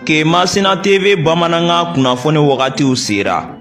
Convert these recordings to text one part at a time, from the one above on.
Kemasina TV bamanankan kunnafoni wagatiw sera.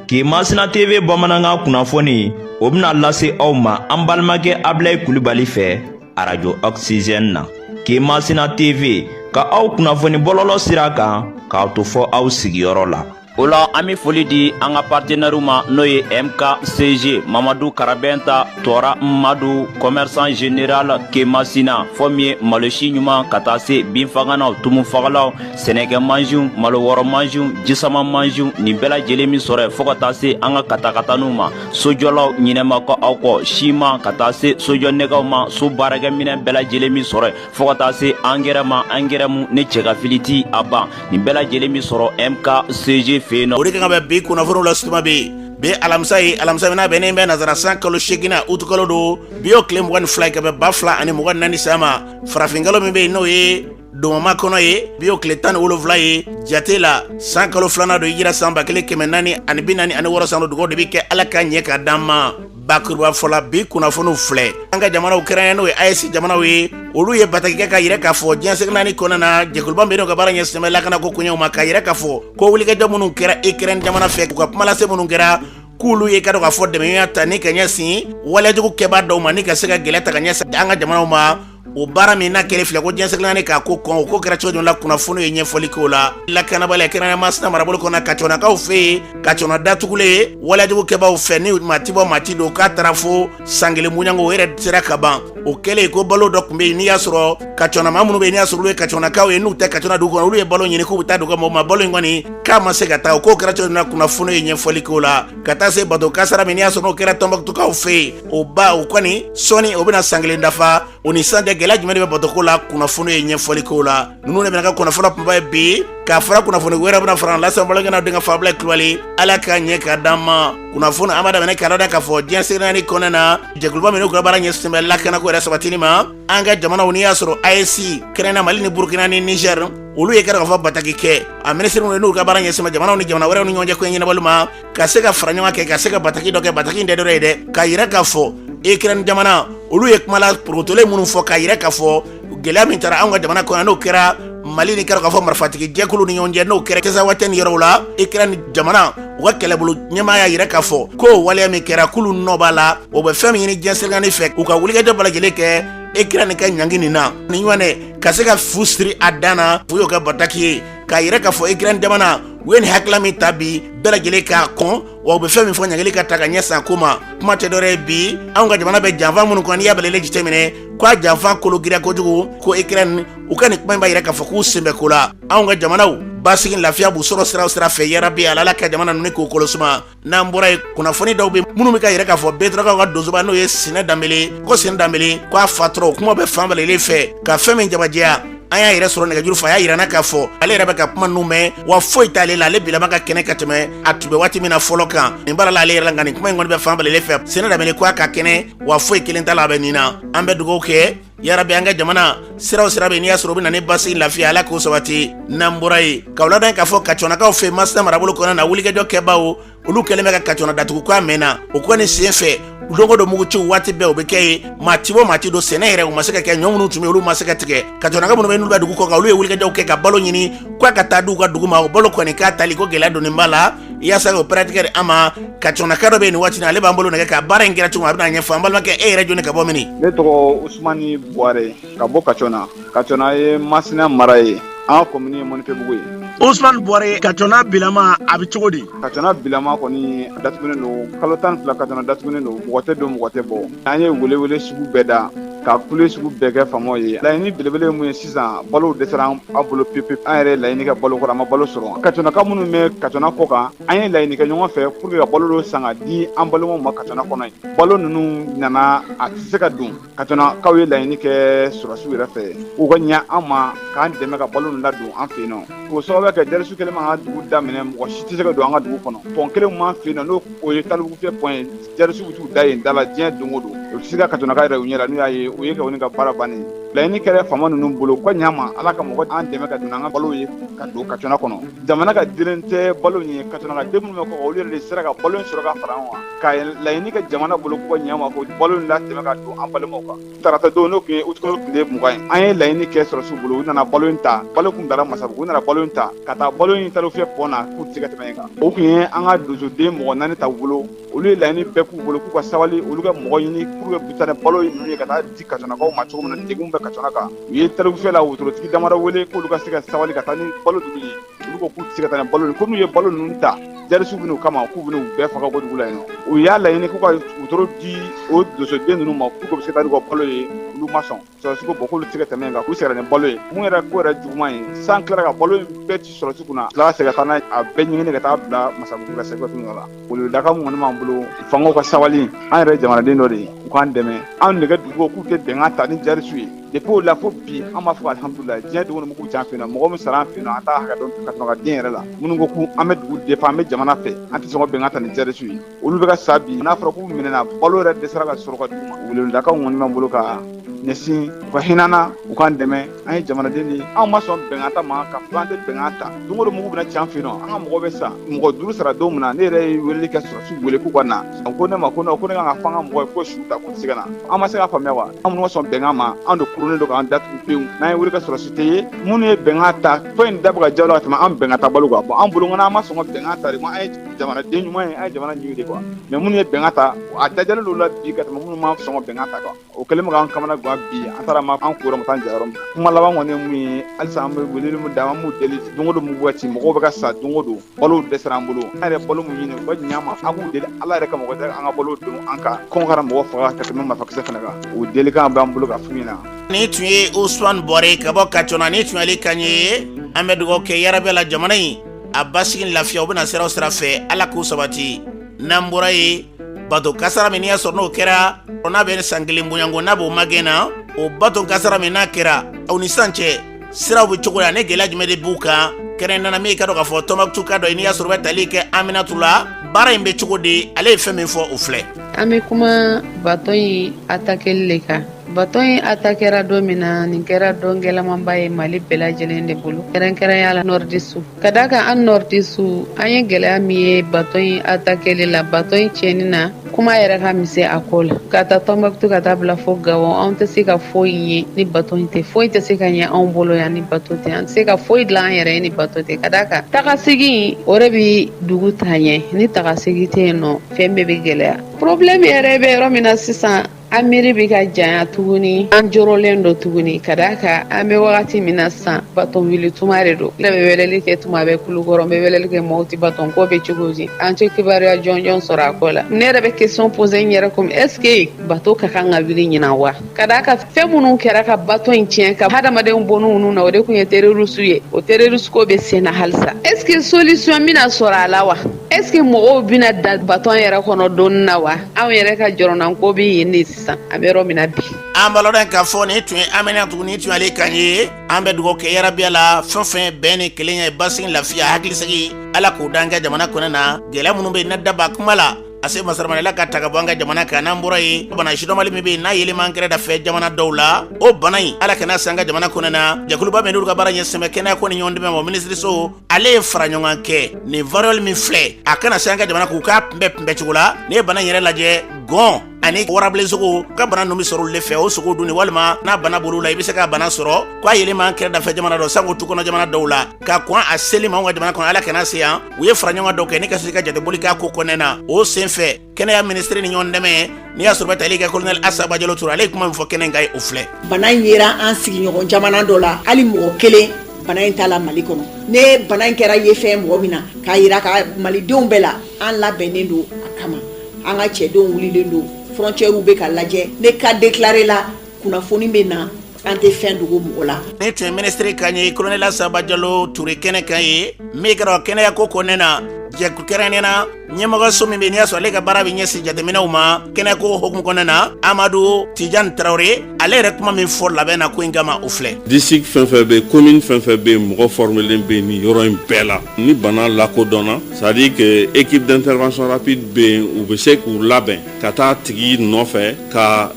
Kemasina TV bamanankan kunnafoni o bɛna lase aw ma an balimakɛ Abilayi Kulibali fɛ arajo Oxygène na. Kemasina TV ka aw kunnafoni bɔlɔlɔ sira kan k'aw to fɔ aw sigiyɔrɔ la. O la an bɛ foli di an ka partenaires ma, n'o ye MKCG Mamadu Karabɛnta Tɔra Madu, commerçant général Kemasina, fɔ min ye malosi ɲuman ka taa se binfaganaw, tumufagalaw, sɛnɛkɛ mansinw, malo wɔrɔ mansinw, jisama mansinw, nin bɛɛ lajɛlen min sɔrɔ yen, fo ka taa se an ka katakataniw ma, sojɔlaw ɲinɛma kɔ aw kɔ, siman ka taa se sojɔ nɛgɛw ma, so baarakɛminɛn bɛɛ lajɛlen min sɔrɔ yen, fo ka taa se angɛrɛ ma, angɛrɛ mu ne cɛ ka fili ti a ban, nin bɛɛ lajɛlen min sɔrɔ MKCG fɛ yen nɔ. O de kan ka bɛn bi kunnafoniw la sutuma bɛ yen bi alamisa ye, alamisa min n'a bɛnnen bɛ nazara san kalo seeginna, utukalo don, bi y'o tile 22 ye ka bɛn 2024 san ma. Farafinkalo min bɛ yen, n'o ye domama kɔnɔ ye, bi y'o tile 17 ye jate la, san kalo filanan don, hijira san 1446 san don. Dugawu de bɛ kɛ, Ala ka ɲɛ ka d'an ma. Bakuruba fɔla, bi kunnafoniw filɛ. An ka jamanaw kɛrɛnkɛrɛn, n'o ye AES jamanaw ye, olu ye bataki kɛ ka yira k'a fɔ diɲɛ seleke naani kɔnɔna na, jɛkuluba min ka baara ɲɛsinnen bɛ lakanako koɲɛw ma, ka yira k'a fɔ ko wulikajɔ minnu kɛra Ukraine jamana fɛ, u ka kumalase minnu kɛra, k'olu ye ka dɔn k'a fɔ dɛmɛya ta ni ka ɲɛsin walejugu kɛbaa dɔw ma, ni ka se ka gɛlɛya ta ka ɲɛsin an ka jamanaw ma. O baara min n'a kɛlen filɛ ko diɲɛ seleke naani k'a ko kɔn, o ko kɛra cogo jumɛn la, kunnafoni ye ɲɛfɔli k'o la. Lakanabaliya kɛrɛnkɛrɛn Masina marabolo kɔnɔ, Kacɔnakaw fɛ yen, Kacɔna datugulen walejugu kɛbaaw fɛ, ni maa ti bɔ maa ti don, k'a taara fo san kelen bɔɲɔgɔnko, o yɛrɛ sera ka ban. O kɛlen ko balo dɔ tun bɛ yen, n'i y'a sɔrɔ Kacɔna maa minnu bɛ yen, n'i y'a sɔrɔ olu ye Kacɔnakaw ye, n'u tɛ Kacɔna dugu kɔnɔ, olu ye balo ɲini k'u bɛ taa dugu mɔgɔw ma, balo in kɔni k'a ma se ka taa. O ko kɛra cogo jumɛn na, kunnafoni ye ɲɛfɔli k'o la. Ka taa se bato kasara min n'i y'a sɔrɔ n'o kɛra Tɔnbukutukaw fɛ yen, o ba o kɔni sɔɔni o bɛna san kelen dafa. O ni san cɛ, gɛlɛya jumɛn de bɛ batoko la, kunnafoni ye ɲɛfɔli k'o la. Ninnu de bɛna kɛ kunnafoni kunba ye bi, k'a fara kunnafoni wɛrɛ bɛna fara lase balimakɛ denkɛ fa Abulayi Kulubali. Ala ka ɲɛ ka d'an ma. Kunnafoni an b'a daminɛ k'a da k'a fɔ diɲɛ seleke naani kɔnɔna na, jɛkuluba minnu ka baara ɲɛsinnen bɛ lakanako yɛrɛ sabatili ma an ka jamanaw, n'i y'a sɔrɔ AES kɛrɛnkɛrɛn Mali ni Burukina ni Niger, olu ye kɛra k'a fɔ bataki kɛ. A minisiri minnu n'u ka baara ɲɛsinnen bɛ jamanaw ni jamana wɛrɛw ni ɲɔgɔn cɛ ko ɲɛnabɔli ma, ka se ka fara ɲɔgɔn kɛ ka se ka bataki dɔ kɛ. Bataki in tɛ dɔwɛrɛ ye dɛ, k'a yira k'a fɔ Ukraine jamana, olu ye kumala porotolen minnu fɔ, k'a yira k'a fɔ gɛlɛya min taara anw ka jamana kɔnɔ, n'o kɛra Mali ni kɛra k'a fɔ marifatigi jɛkulu ni ɲɔgɔn cɛ, n'o kɛra Tinzawatɛn ni yɔrɔw la, Ukraine jamana u ka kɛlɛbolo ɲɛmaa y'a yira k'a fɔ ko waleya min kɛra, k'olu nɔ b'a la. O bɛ fɛn min ɲini diɲɛ seleke naani fɛ, u ka wulikajɔ bɛɛ lajɛlen kɛ Ukraine ka ɲangi nin na ni ɲɔgɔn ka se ka fu siri a dan na. U y'o kɛ bataki ye k'a yira k'a fɔ Ukraine jamana, u ye nin hakilila min ta bi, bɛɛ lajɛlen k'a kɔn, wa u bɛ fɛn min fɔ, ɲangili ka ta ka ɲɛsin a ko ma. Kuma tɛ dɔwɛrɛ ye, bi anw ka jamana bɛ janfa minnu kɔnɔ, n'i y'a bɛɛ lajɛlen jateminɛ k'a janfa kolo giriya kojugu, ko Ukraine u ka nin kuma in b'a yira k'a fɔ k'u sen bɛ ko la. Anw ka jamanaw basigi, lafiya b'u sɔrɔ sira o sira fɛ, yarabi Ala ka jamana ninnu k'u kolo suma. N'an bɔra yen, kunnafoni dɔw bɛ minnu bɛ ka yira k'a fɔ Beturakaw ka donsoba, n'o ye Sinɛ Danbele, ko Sinɛ Danbele k'a fatura, o kuma bɛ fan bɛɛ lajɛlen fɛ ka fɛn min jabajɛya. An y'a yɛrɛ sɔrɔ nɛgɛjuru fɛ, a y'a yira n na k'a fɔ ale yɛrɛ bɛ ka kuma ninnu mɛn, wa foyi t'ale la, ale bilama ka kɛnɛ ka tɛmɛ a tun bɛ waati min na fɔlɔ kan. Nin baara la ale yɛrɛ la, nka nin kuma in kɔni bɛ fan bɛɛ lajɛlen fɛ. Sinɛ Danbele ko a ka kɛnɛ, wa foyi kelen t'a la, a bɛ nin na. An bɛ dugawu kɛ, yarabi an ka jamana sira o sira bɛ, n'i y'a sɔrɔ u bɛ na ni basigi, lafiya, Ala k'o sabati. N'an bɔra yen, k'aw ladɔn k'a fɔ Kacɔnakaw fɛ Masina marabolo kɔnɔ na, wulikajɔ kɛbaaw olu kɛlen bɛ ka Kacɔna datugu k'a mɛnna. O kɔni sen fɛ, don o don muguciw waati bɛɛ o bɛ kɛ yen, maa ti bɔ maa ti don. Sɛnɛ yɛrɛ u ma se ka kɛ, ɲɔ minnu tun bɛ olu ma se ka tigɛ. Kacɔnaka minnu bɛ n'u bɛ dugu kɔ kan, olu ye wulikajɔw kɛ ka balo ɲini k'a ka taa d'u ka dugu ma. O balo kɔni k'a tali ko gɛlɛya donnen b'a la. Yaasa k'o pɛrɛtigɛ di an ma, Kacɔnaka dɔ bɛ yen nin waati in na, ale b'an bolo nɛgɛ kan. Baara in kɛra cogo min, a bɛna ɲɛfɔ an balimakɛ. E yɛrɛ jɔni, ka bɔ min? Ne tɔgɔ Usumani Buware, ka bɔ Kacɔna. Kacɔna ye Masina mara ye, an ka commune ye Mɔnifɛbugu ye. Usumani Buware, Kacɔna bilama a bɛ cogo di? Kacɔna bilama kɔni datugunen don, kalo 12 Kacɔna datugunen don, mɔgɔ tɛ don, mɔgɔ tɛ bɔ. An ye welewele sugu bɛɛ da, ka kule sugu bɛɛ kɛ faamaw ye. Laɲini belebele ye mun ye sisan? Balow dɛsɛra an bolo pewu. An yɛrɛ ye laɲini kɛ balo kɔrɔ, an ma balo sɔrɔ. Kacɔnaka minnu bɛ Kacɔna kɔ kan, an ye laɲini kɛ ɲɔgɔn fɛ pour que ka balo dɔ san ka di an balimaw ma Kacɔna kɔnɔ yen. Balo ninnu nana, a tɛ se ka dun. Kacɔnakaw ye laɲini kɛ sɔrɔdasiw yɛrɛ fɛ, u ka ɲɛ an ma k'an dɛmɛ ka balo ninnu ladon an fɛ yen nɔ. K'o sababuya kɛ dɛrɛsu kɛlen b'an ka dugu daminɛ, mɔgɔ si tɛ se ka don an ka dugu kɔnɔ. Pɔn kelen m'an fɛ yen nɔ, n'o o ye Talibugufiyɛ pɔn ye, djihadistes bɛ t'u da yen da la diɲɛ don o don. U tɛ se ka Kacɔnaka yɛrɛ u ɲɛ la, n'u y'a ye o ye ka ka baara bannen. Laɲini kɛra faama ninnu bolo ko ɲama Ala ka mɔgɔ an dɛmɛ ka don an ka balo ye ka don Kacɔna kɔnɔ. Jamana ka dilen tɛ balo ye Kacɔna ka den minnu bɛ kɔ, olu yɛrɛ de sera ka balo in sɔrɔ ka fara an kan, ka laɲini kɛ jamana bolo ko ɲama ko balo in latɛmɛ ka don an balimaw kan. Tarata don, n'o tun ye utikalo tile 20 ye, an ye laɲini kɛ sɔrɔsiw bolo. U nana balo in ta. Balo kun dara Masabugu. U nana balo in ta ka taa balo in talo fiyɛ pɔn na k'u tɛ se ka tɛmɛ yen kan. O tun ye an ka donsoden mɔgɔ 4 ta u bolo. Olu ye laɲini bɛɛ k'u bolo k'u ka sabali, olu ka mɔgɔ ɲini pour que u taa ni balo ninnu ye ka taa di Kacɔnakaw ma cogo min na, degun bɛ Kacɔna kan. U ye talikufiyɛ la wotorotigi damadɔ wele k'olu ka se ka sabali ka taa ni balo ninnu ye. Olu ko k'u tɛ se ka taa ni balo, ko n'u ye balo ninnu ta, jarisiw bɛn'u kama, k'u bɛn'u bɛɛ faga ko dugu la yen nɔ. U y'a laɲini k'u ka wotoro di o donsoden ninnu ma k'u bɛ se ka taa n'u ka balo ye. Olu ma sɔn. Sɔrɔsi ko bɔn, k'olu tɛ se ka tɛmɛ yen kan, k'u seginna ni balo ye. Mun yɛrɛ ko yɛrɛ juguman ye, san tilara ka balo in bɛɛ ci sɔrɔsi kunna, tila ka segin ka taa n'a a bɛɛ ɲini ka taa bila Masabugu la sɛgɛ tun la. Weleweledakan mun kɔni b'an bolo, fangaw ka sabali. An yɛrɛ ye jamanaden dɔ de ye, u k'an dɛmɛ. An nɛgɛ dugu k'u tɛ bɛnkan ta ni jarisiw ye. Depuis o la fo bi, an b'a fɔ alihamudulila. Diɲɛ dugu ni mugu c'an fɛ yen nɔ, mɔgɔ min sara an fɛ yen nɔ, an t'a hakɛ dɔn ka tɛmɛ ka den yɛrɛ la. Minnu ko k'u an bɛ dugu defa, an bɛ jamana fɛ, an tɛ sɔn ka bɛnkan ta ni jarisiw ye, olu bɛ ka sa bi. N'a fɔra k'u minɛna, balo yɛrɛ dɛsɛra ka sɔrɔ ka d'u ma. Weleweledakan kɔni b'an bolo ka ɲɛsin u ka hinɛ na, u k'an dɛmɛ. An ye jamanaden de ye, anw ma sɔn bɛnkan ta ma ka fɔ an tɛ bɛnkan ta. Don o don mugu bɛna ci an fɛ yen nɔ, an ka mɔgɔ bɛ sa. Mɔgɔ 5 sara don min na, ne yɛrɛ ye weleli kɛ, sɔrɔsiw wele k'u ka na. Ko ne ma ko ko ne kan ka fɔ an ka mɔgɔ ye ko su ta k'u tɛ se ka na. An ma se k'a faamuya wa. An minnu ma sɔn bɛnkan ma, an de kurunnen don k'an datugu pewu. N'an ye wele kɛ, sɔrɔsi tɛ ye. Minnu ye bɛnkan ta, fɛn in da bɛ ka ja ka tɛmɛ an bɛnkan ta balo kan. Bon, an bolo an ma sɔn ka bɛnkan ta de, an ye jamanaden ɲuman ye, an ye jamana ɲini de quoi. Mais minnu ye bɛnkan ta, a dajalen don la bi ka tɛmɛ minnu ma sɔn ka bɛnkan ta kan. O kɛlen bɛ k'an kamana gan bi, an taara ma an kora ma taa jayɔrɔ min. Kuma laban kɔni ye mun ye? Halisa an bɛ weleli min da, an b'u deli. Don o don mugu ci, mɔgɔw bɛ ka sa don o don, balo dɛsɛra an bolo. An yɛrɛ balo mun ɲini, u ka ɲa ma, an b'u deli Ala yɛrɛ kama, u ka an ka balo don an kan. Kɔngɔ kana mɔgɔ faga ka tɛmɛ marifakisɛ fana kan. O delikan b'an bolo ka f'u ɲɛna. Nin tun ye Usman Bɔre ka bɔ Kacɔna, nin tun y'ale kan ye. An bɛ dugawu kɛ yarabi la, jamana in a basigi ni lafiya, u bɛna sira o sira fɛ, Ala k'u sabati. N'an bɔra yen, bato kasara min n'i y'a sɔrɔ n'o kɛra, n'a bɛ san kelen bonyanko n'a b'o magɛn na, o bato kasara min n'a kɛra aw ni sisan cɛ, siraw bɛ cogo ni gɛlɛya jumɛn de b'u kan? Kɛrɛn nana min ka dɔn k'a fɔ Tɔnbukutu ka dɔ ye, n'i y'a sɔrɔ bɛ tali kɛ Aminatu la, baara in bɛ cogo di? Ale ye fɛn min fɔ, o filɛ. An bɛ kuma bato in atakeli le kan. Bato in atakɛra don min na, nin kɛra don gɛlɛmanba ye Mali bɛɛ lajɛlen de bolo, kɛrɛnkɛrɛnya la nɔrdisu. Ka da kan an nɔrdisu, an ye gɛlɛya min ye bato in atakeli la, bato in tiɲɛni na, kuma yɛrɛ ka misɛn a ko la. Ka taa Tɔnbɔkutu ka taa bila fo Gawo, anw tɛ se ka foyi ye ni bato in tɛ. Foyi tɛ se ka ɲɛ anw bolo yan ni bato tɛ. An tɛ se ka foyi dilan an yɛrɛ ye ni bato tɛ. Ka da kan tagasegin, o de bɛ dugu taa ɲɛ. Ni tagasegin tɛ yen nɔ, fɛn bɛɛ bɛ gɛlɛya. Problème yɛrɛ bɛ yɔrɔ min na sisan, an miiri bɛ ka janya tuguni, an jɔrɔlen don tuguni. Ka d'a kan an bɛ wagati min na sisan, baton wuli tuma de don. Ne bɛ weleli kɛ tuma bɛɛ Kulukɔrɔ, n bɛ weleli kɛ Mɔti, baton ko bɛ cogo di? An tɛ kibaruya jɔnjɔn sɔrɔ a ko la. Ne yɛrɛ bɛ question poser n yɛrɛ kun, est ce que bato ka kan ka wuli ɲinan wa? Ka d'a kan fɛn minnu kɛra ka bato in tiɲɛ, ka hadamadenw bɔn'u nu na, o de tun ye terroriste ye. O terroriste ko bɛ sen na halisa. Est ce que solution bɛna sɔrɔ a la wa? Est ce que mɔgɔw bɛna da baton yɛrɛ kɔnɔ don na wa? Anw yɛrɛ ka jɔrɔnanko bɛ yen de sisan, an bɛ yɔrɔ min na bi. An b'a lɔn k'a fɔ nin tun ye Aminatu, nin tun y'ale kan ye. An bɛ dugawu kɛ yarabi la, fɛn fɛn bɛn ni kelenya ye, basigi, lafiya, hakilisigi, Ala k'o d'an ka jamana kɔnɔ na. Gɛlɛya minnu bɛ yen n'a daba kuma la a se masaramala ka ta ka bɔ an ka jamana kan. N'an bɔra yen, bana sidɔnbali min bɛ yen n'a yelen b'an kɛrɛda fɛ jamana dɔw la, o bana in, Ala kana se an ka jamana kɔnɔ na. Jɛkuluba min n'olu ka baara ɲɛsin bɛ kɛnɛya ko ni ɲɔgɔn dɛmɛ ma, minisiriso ale ye fara ɲɔgɔn kɛ nin variole min filɛ, a kana se an ka jamana k'u k'a kunbɛn kunbɛn cogo la. N'i ye bana in yɛrɛ lajɛ, gɔn ani warabilensogo ka bana ninnu bɛ sɔrɔ olu de fɛ. O sogo dunni walima n'a bana b'olu la, i bɛ se ka bana sɔrɔ. K'a yelen b'an kɛrɛdafɛ jamana dɔ sanko tukɔnɔ jamana dɔw la, ka kɔn a seli ma anw ka jamana kɔnɔ, Ala kana se yan. U ye fara ɲɔgɔn dɔw kɛ ni ka se ka jatebɔli k'a ko kɔnɛ na. O senfɛ, kɛnɛya minisiri ni ɲɔgɔn dɛmɛ, n'i y'a sɔrɔ bɛ tali kɛ colonel Asa Bajalo Ture, ale ye kuma min fɔ kɛnɛ kan ye, o filɛ. Bana in yera an sigiɲɔgɔn jamana dɔ la, hali mɔgɔ kelen bana in t'a la Mali kɔnɔ. Ne bana in kɛra ye fɛn mɔgɔ min na, k'a yira ka malidenw bɛɛ la, an labɛnnen don a kama. An ka cɛdenw wulilen don, frontières bɛ ka lajɛ. Ne ka déclaré la, kunnafoni bɛ na, an tɛ fɛn dogo mɔgɔ la. Nin tun ye minisiri kan ye, colonel Asa Bajalo Ture, kɛnɛ kan ye min kɛra kɛnɛya ko kɔnɛ na. Jɛkulu kɛrɛnkɛrɛnnenya na ɲɛmɔgɔso min bɛ n'i y'a sɔrɔ ale ka baara bɛ ɲɛsin jateminɛw ma kɛnɛko hukumu kɔnɔna na, Amadu Tijani Tarawele, ale yɛrɛ kuma min fɔ labɛn na ko in kama, o filɛ. District fɛn fɛn bɛ yen, commune fɛn fɛn bɛ yen, mɔgɔ formelen bɛ yen nin yɔrɔ in bɛɛ la. Ni bana lakodɔnna, c'est à dire que équipe d'intervention rapide bɛ yen, u bɛ se k'u labɛn ka taa tigi nɔfɛ ka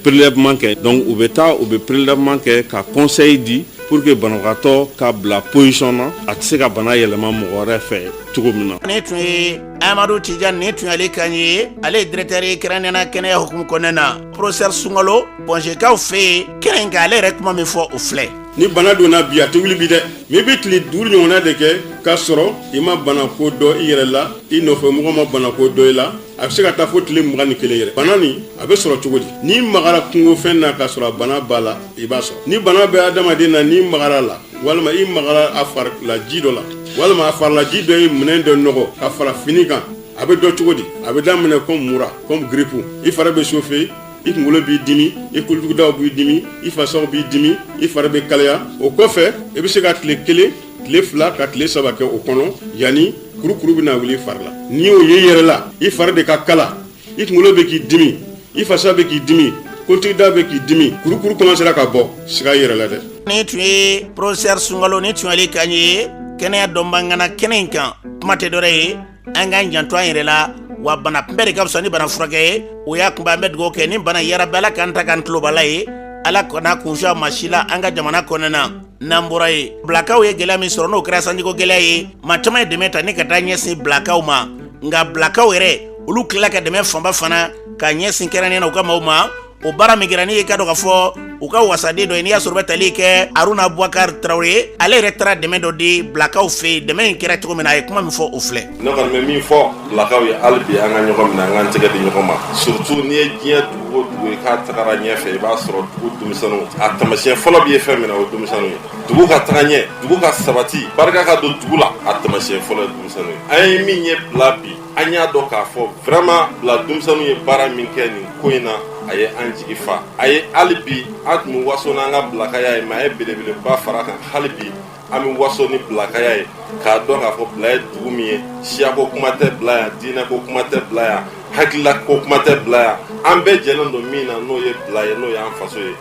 prélèvement kɛ. Donc u bɛ taa, u bɛ prélèvement kɛ ka conseil di pour que banabagatɔ ka bila position na, a tɛ se ka bana yɛlɛma mɔgɔ wɛrɛ fɛ cogo min na. Nin tun ye Amadu Tijani, nin tun y'ale kan ye, ale ye directeur ye kɛrɛnkɛrɛnnenya na kɛnɛya hukumu kɔnɔna na. Professeur Sunkalo Pɔnzekaw fɛ yen kɛnɛ in kan, ale yɛrɛ kuma min fɔ, o filɛ. Ni bana donna bi, a tɛ wuli bi dɛ, mais i bɛ tile 5 ɲɔgɔnna de kɛ k'a sɔrɔ i ma bana ko dɔn i yɛrɛ la, i nɔfɛ mɔgɔ ma bana ko dɔn i la. A bɛ se ka taa fo tile 21 yɛrɛ. Bana nin a bɛ sɔrɔ cogo di? N'i magara kungofɛn na k'a sɔrɔ a bana b'a la, i b'a sɔrɔ. Ni bana bɛ adamaden na, n'i magara la, walima i magara a farila ji dɔ la, walima a farila ji dɔ ye minɛn dɔ nɔgɔ ka fara fini kan, a bɛ dɔn cogo di? A bɛ daminɛ comme mura, comme grippe. I fari bɛ chauffer, i kunkolo b'i dimi, i kolotugudaw b'i dimi, i fasaw b'i dimi, i fari bɛ kalaya. O kɔfɛ, i bɛ se ka tile 1, tile 2 ka tile 3 kɛ o kɔnɔ yanni kurukuru bɛna wuli i fari la. N'i y'o ye i yɛrɛ la, i fari de ka kala, i kunkolo bɛ k'i dimi, i fasa bɛ k'i dimi, kolotuguda bɛ k'i dimi, kurukuru commencera ka bɔ, siga i yɛrɛ la dɛ. Nin tun ye professeur Sunkalo, nin tun y'ale kan ye, kɛnɛya dɔnbagana kɛnɛ in kan. Kuma tɛ dɔwɛrɛ ye, an k'an janto an yɛrɛ la wa bana kunbɛn de ka fisa ni bana furakɛ ye. O y'a kunba, an bɛ dugawu kɛ ni bana yarabi Ala k'an ta k'an tulobala ye, Ala kana kunsiya maa si la an ka jamana kɔnɔna na. N'an bɔra yen, Bilakaw ye gɛlɛya min sɔrɔ, n'o kɛra sanjiko gɛlɛya ye, maa caman ye dɛmɛ ta ni ka taa ɲɛsin Bilakaw ma. Nka Bilakaw yɛrɛ, olu tilala ka dɛmɛ fanba fana ka ɲɛsin kɛrɛnkɛrɛnnenya na u ka maaw ma. O baara min kɛra, n'i ye ka dɔn ka fɔ u ka wasaden dɔ ye, n'i y'a sɔrɔ bɛ tali kɛ Aruna Bubakari Tarawele, ale yɛrɛ taara dɛmɛ dɔ di Bilakaw fɛ yen. Dɛmɛ in kɛra cogo min na, a ye kuma min fɔ, o filɛ. Ne kɔni bɛ min fɔ Bilakaw ye, hali bi an ka ɲɔgɔn minɛ, an k'an tɛgɛ di ɲɔgɔn ma. Surtout n'i ye diɲɛ dugu o dugu ye k'a tagara ɲɛfɛ, i b'a sɔrɔ dugu denmisɛnninw, a taamasiyɛn fɔlɔ bɛ ye fɛn min na, o ye denmisɛnninw ye. Dugu ka taga ɲɛ, dugu ka sabati, barika ka don dugu la, a taamasiyɛn fɔlɔ ye denmisɛnninw ye. An ye min ye Bila bi, an y'a dɔn k'a fɔ vraiment Bila denmisɛnninw ye baara min kɛ nin ko in na, a ye an jigi fa. A ye hali bi, an tun bɛ waso n'an ka Bilakaya ye, mais a ye belebeleba fara kan. Hali bi an bɛ waso ni Bilakaya ye, k'a dɔn k'a fɔ Bila ye dugu min ye, siyako kuma tɛ Bila yan, diinɛko kuma tɛ Bila yan, hakilila ko kuma tɛ Bila yan. An bɛɛ jɛlen don min na, n'o ye Bila ye, n'o y'an faso ye.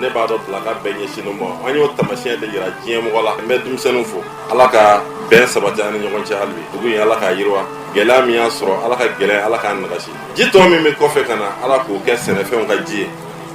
Ne b'a dɔn Bilaka bɛɛ ɲɛsinnen ma, an y'o taamasiyɛn de yira diɲɛ mɔgɔ la. N bɛ denmisɛnninw fo, Ala ka bɛn sabati an ni ɲɔgɔn cɛ. Hali bi dugu in, Ala k'a yiriwa. Gɛlɛya min y'a sɔrɔ, Ala ka gɛlɛya, Ala k'a nagasi. Ji tɔ min bɛ kɔfɛ ka na, Ala k'o kɛ sɛnɛfɛnw ka ji ye,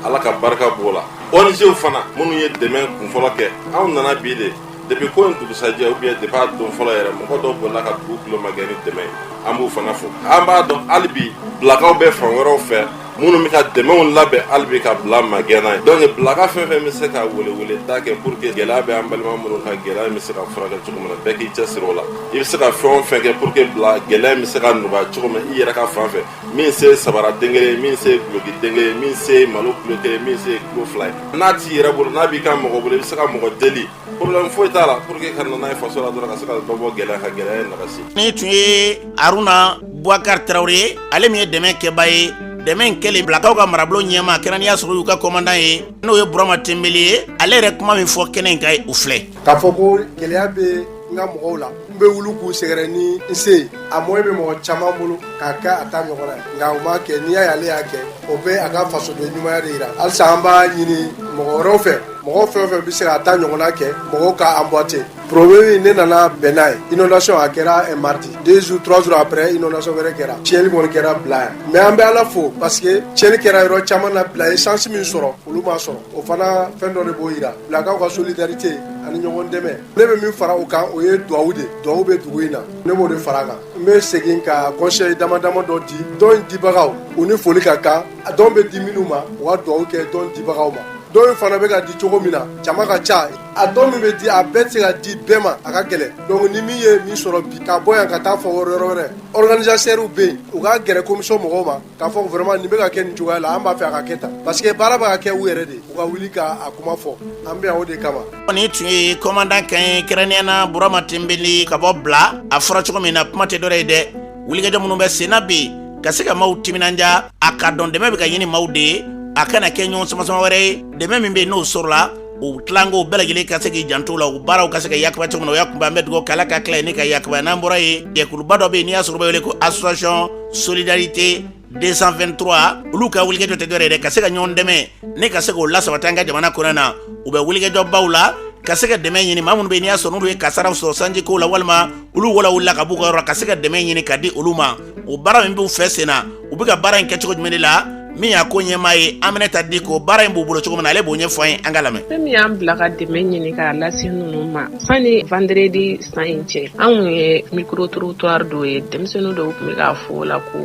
Ala ka barika b'o la. ONG fana minnu ye dɛmɛ kunfɔlɔ kɛ, anw nana bi de, depuis ko in dugusajɛ ou bien depuis a don fɔlɔ yɛrɛ, mɔgɔ dɔw bolila ka dugu tulo magɛn ni dɛmɛ ye, an b'u fana fo. An b'a dɔn hali bi Bilakaw bɛ fan wɛrɛw fɛ minnu bɛ ka dɛmɛw labɛn hali bi ka bila magɛnna ye. Donc Bilaka fɛn fɛn bɛ se ka welewele da kɛ pour que gɛlɛya bɛ an balima minnu kan, gɛlɛya in bɛ se ka furakɛ cogo min na, bɛɛ k'i cɛsiri o la. I bɛ se ka fɛn o fɛn kɛ pour que Bila gɛlɛya in bɛ se ka nɔgɔya cogo min i yɛrɛ ka fan fɛ, min se sabara den kelen, min se duloki den kelen, min se malo kilo 1, min se kilo 2 ye, n'a t'i yɛrɛ bolo, n'a b'i ka mɔgɔ bolo, i bɛ se ka mɔgɔ deli, problème foyi t'a la, pour que ka na n'a ye faso la dɔrɔn, ka se ka dɔ bɔ gɛlɛya ka gɛlɛya in nagasi. Nin tun ye Aruna Bubakari Tarawele ye, ale min ye dɛmɛ kɛba ye. Dɛmɛ in kɛlen, Bilakaw ka marabolo ɲɛmaa kɛra n'i y'a sɔrɔ y'u ka commandant ye, n'o ye Burama Tenbeli ye, ale yɛrɛ kuma min fɔ kɛnɛ in kan, o filɛ. K'a fɔ ko gɛlɛya bɛ n ka mɔgɔw la, n bɛ wuli k'u sɛgɛrɛ ni n se ye. A moyen bɛ mɔgɔ caman bolo k'a kɛ a ta ɲɔgɔn na, nka u m'a kɛ. N'i y'a ye ale y'a kɛ, o bɛ a ka fasoden ɲumanya de yira. Halisa an b'a ɲini mɔgɔ wɛrɛw fɛ, mɔgɔ fɛn o fɛn bɛ se k'a ta ɲɔgɔnna kɛ, mɔgɔw ka emboîter. Problème ne nana bɛn n'a ye, inondation a kɛra un mardi, 2 jours, 3 jours après, inondation wɛrɛ kɛra. Tiɲɛni kɔni kɛra Bila yan, mais an bɛ Ala fo parce que tiɲɛni kɛra yɔrɔ caman na. Bila ye chance min sɔrɔ, olu m'a sɔrɔ. O fana fɛn dɔ de b'o yira, Bilakaw ka solidarité ani ɲɔgɔn dɛmɛ. Ne bɛ min fara o kan, o ye duwawu de. Duwawu bɛ dugu in na, ne b'o de fara a kan. N bɛ segin ka conseil dama dama dɔ di don dibagaw, u ni foli ka kan. Don bɛ di minnu ma, u ka duwawu kɛ don dibagaw ma. Don fana bɛ ka di cogo min na, jama ka ca. A don min bɛ di, a bɛɛ tɛ se ka di bɛɛ ma, a ka gɛlɛn. Donc ni min ye min sɔrɔ bi, ka bɔ yan ka taa fɔ yɔrɔ wɛrɛ, organisateurs bɛ yen, u ka gɛrɛ commission mɔgɔw ma k'a fɔ vraiment nin bɛ ka kɛ nin cogoya la, an b'a fɛ a ka kɛ tan, parce que baara bɛ ka kɛ u yɛrɛ de, u ka wuli k'a kuma fɔ. An bɛ yan o de kama. Nin tun ye commandant kan ye, kɛrɛnkɛrɛnnenya na Burama Tenbeli ka bɔ Bila. A fɔra cogo min na, kuma tɛ dɔwɛrɛ ye dɛ, wulikajɔ minnu bɛ sen na bi ka se ka maaw timinanja, a ka dɔn dɛmɛ bɛ ka ɲini maaw de ye, a kana kɛ ɲɔgɔn sama-sama wɛrɛ ye. Dɛmɛ min bɛ yen, n'o sɔrɔla U tilanko bɛɛ lajɛlen ka se k'i janto la, u baaraw ka se ka yakuba cogo min na. O y'a kunba, an bɛ dugawu kɛ Ala ka tila ni ka yakuba. N'an bɔra yen, jɛkuluba dɔ bɛ yen, n'i y'a sɔrɔ u bɛ wele ko Association Solidarité 223, olu ka wulikajɔ tɛ dɔwɛrɛ ye dɛ, ka se ka ɲɔgɔn dɛmɛ ne ka se k'o lasabati an ka jamana kɔnɔ na. U bɛ wulikajɔbaw la ka se ka dɛmɛ ɲini maa minnu bɛ yen, n'i y'a sɔrɔ n'olu ye kasaraw sɔrɔ sanjiko la, walima olu wala wulila ka b'u ka yɔrɔ, ka se ka dɛmɛ ɲini ka di olu ma. O baara min b'u fɛ sen na, u bɛ ka baara in kɛ cogo jumɛn de la? Min y'a ko ɲɛmaa ye, Aminata Diko, baara in b'u bolo cogo min na, ale b'o ɲɛfɔ an ye, an ka lamɛn. Fɛn min y'an bila ka dɛmɛ ɲini k'a lase ninnu ma, sani vendredi san in cɛ, an kun ye micro trottoir dɔw ye. Denmisɛnnin dɔw tun bɛ k'a fɔ o la ko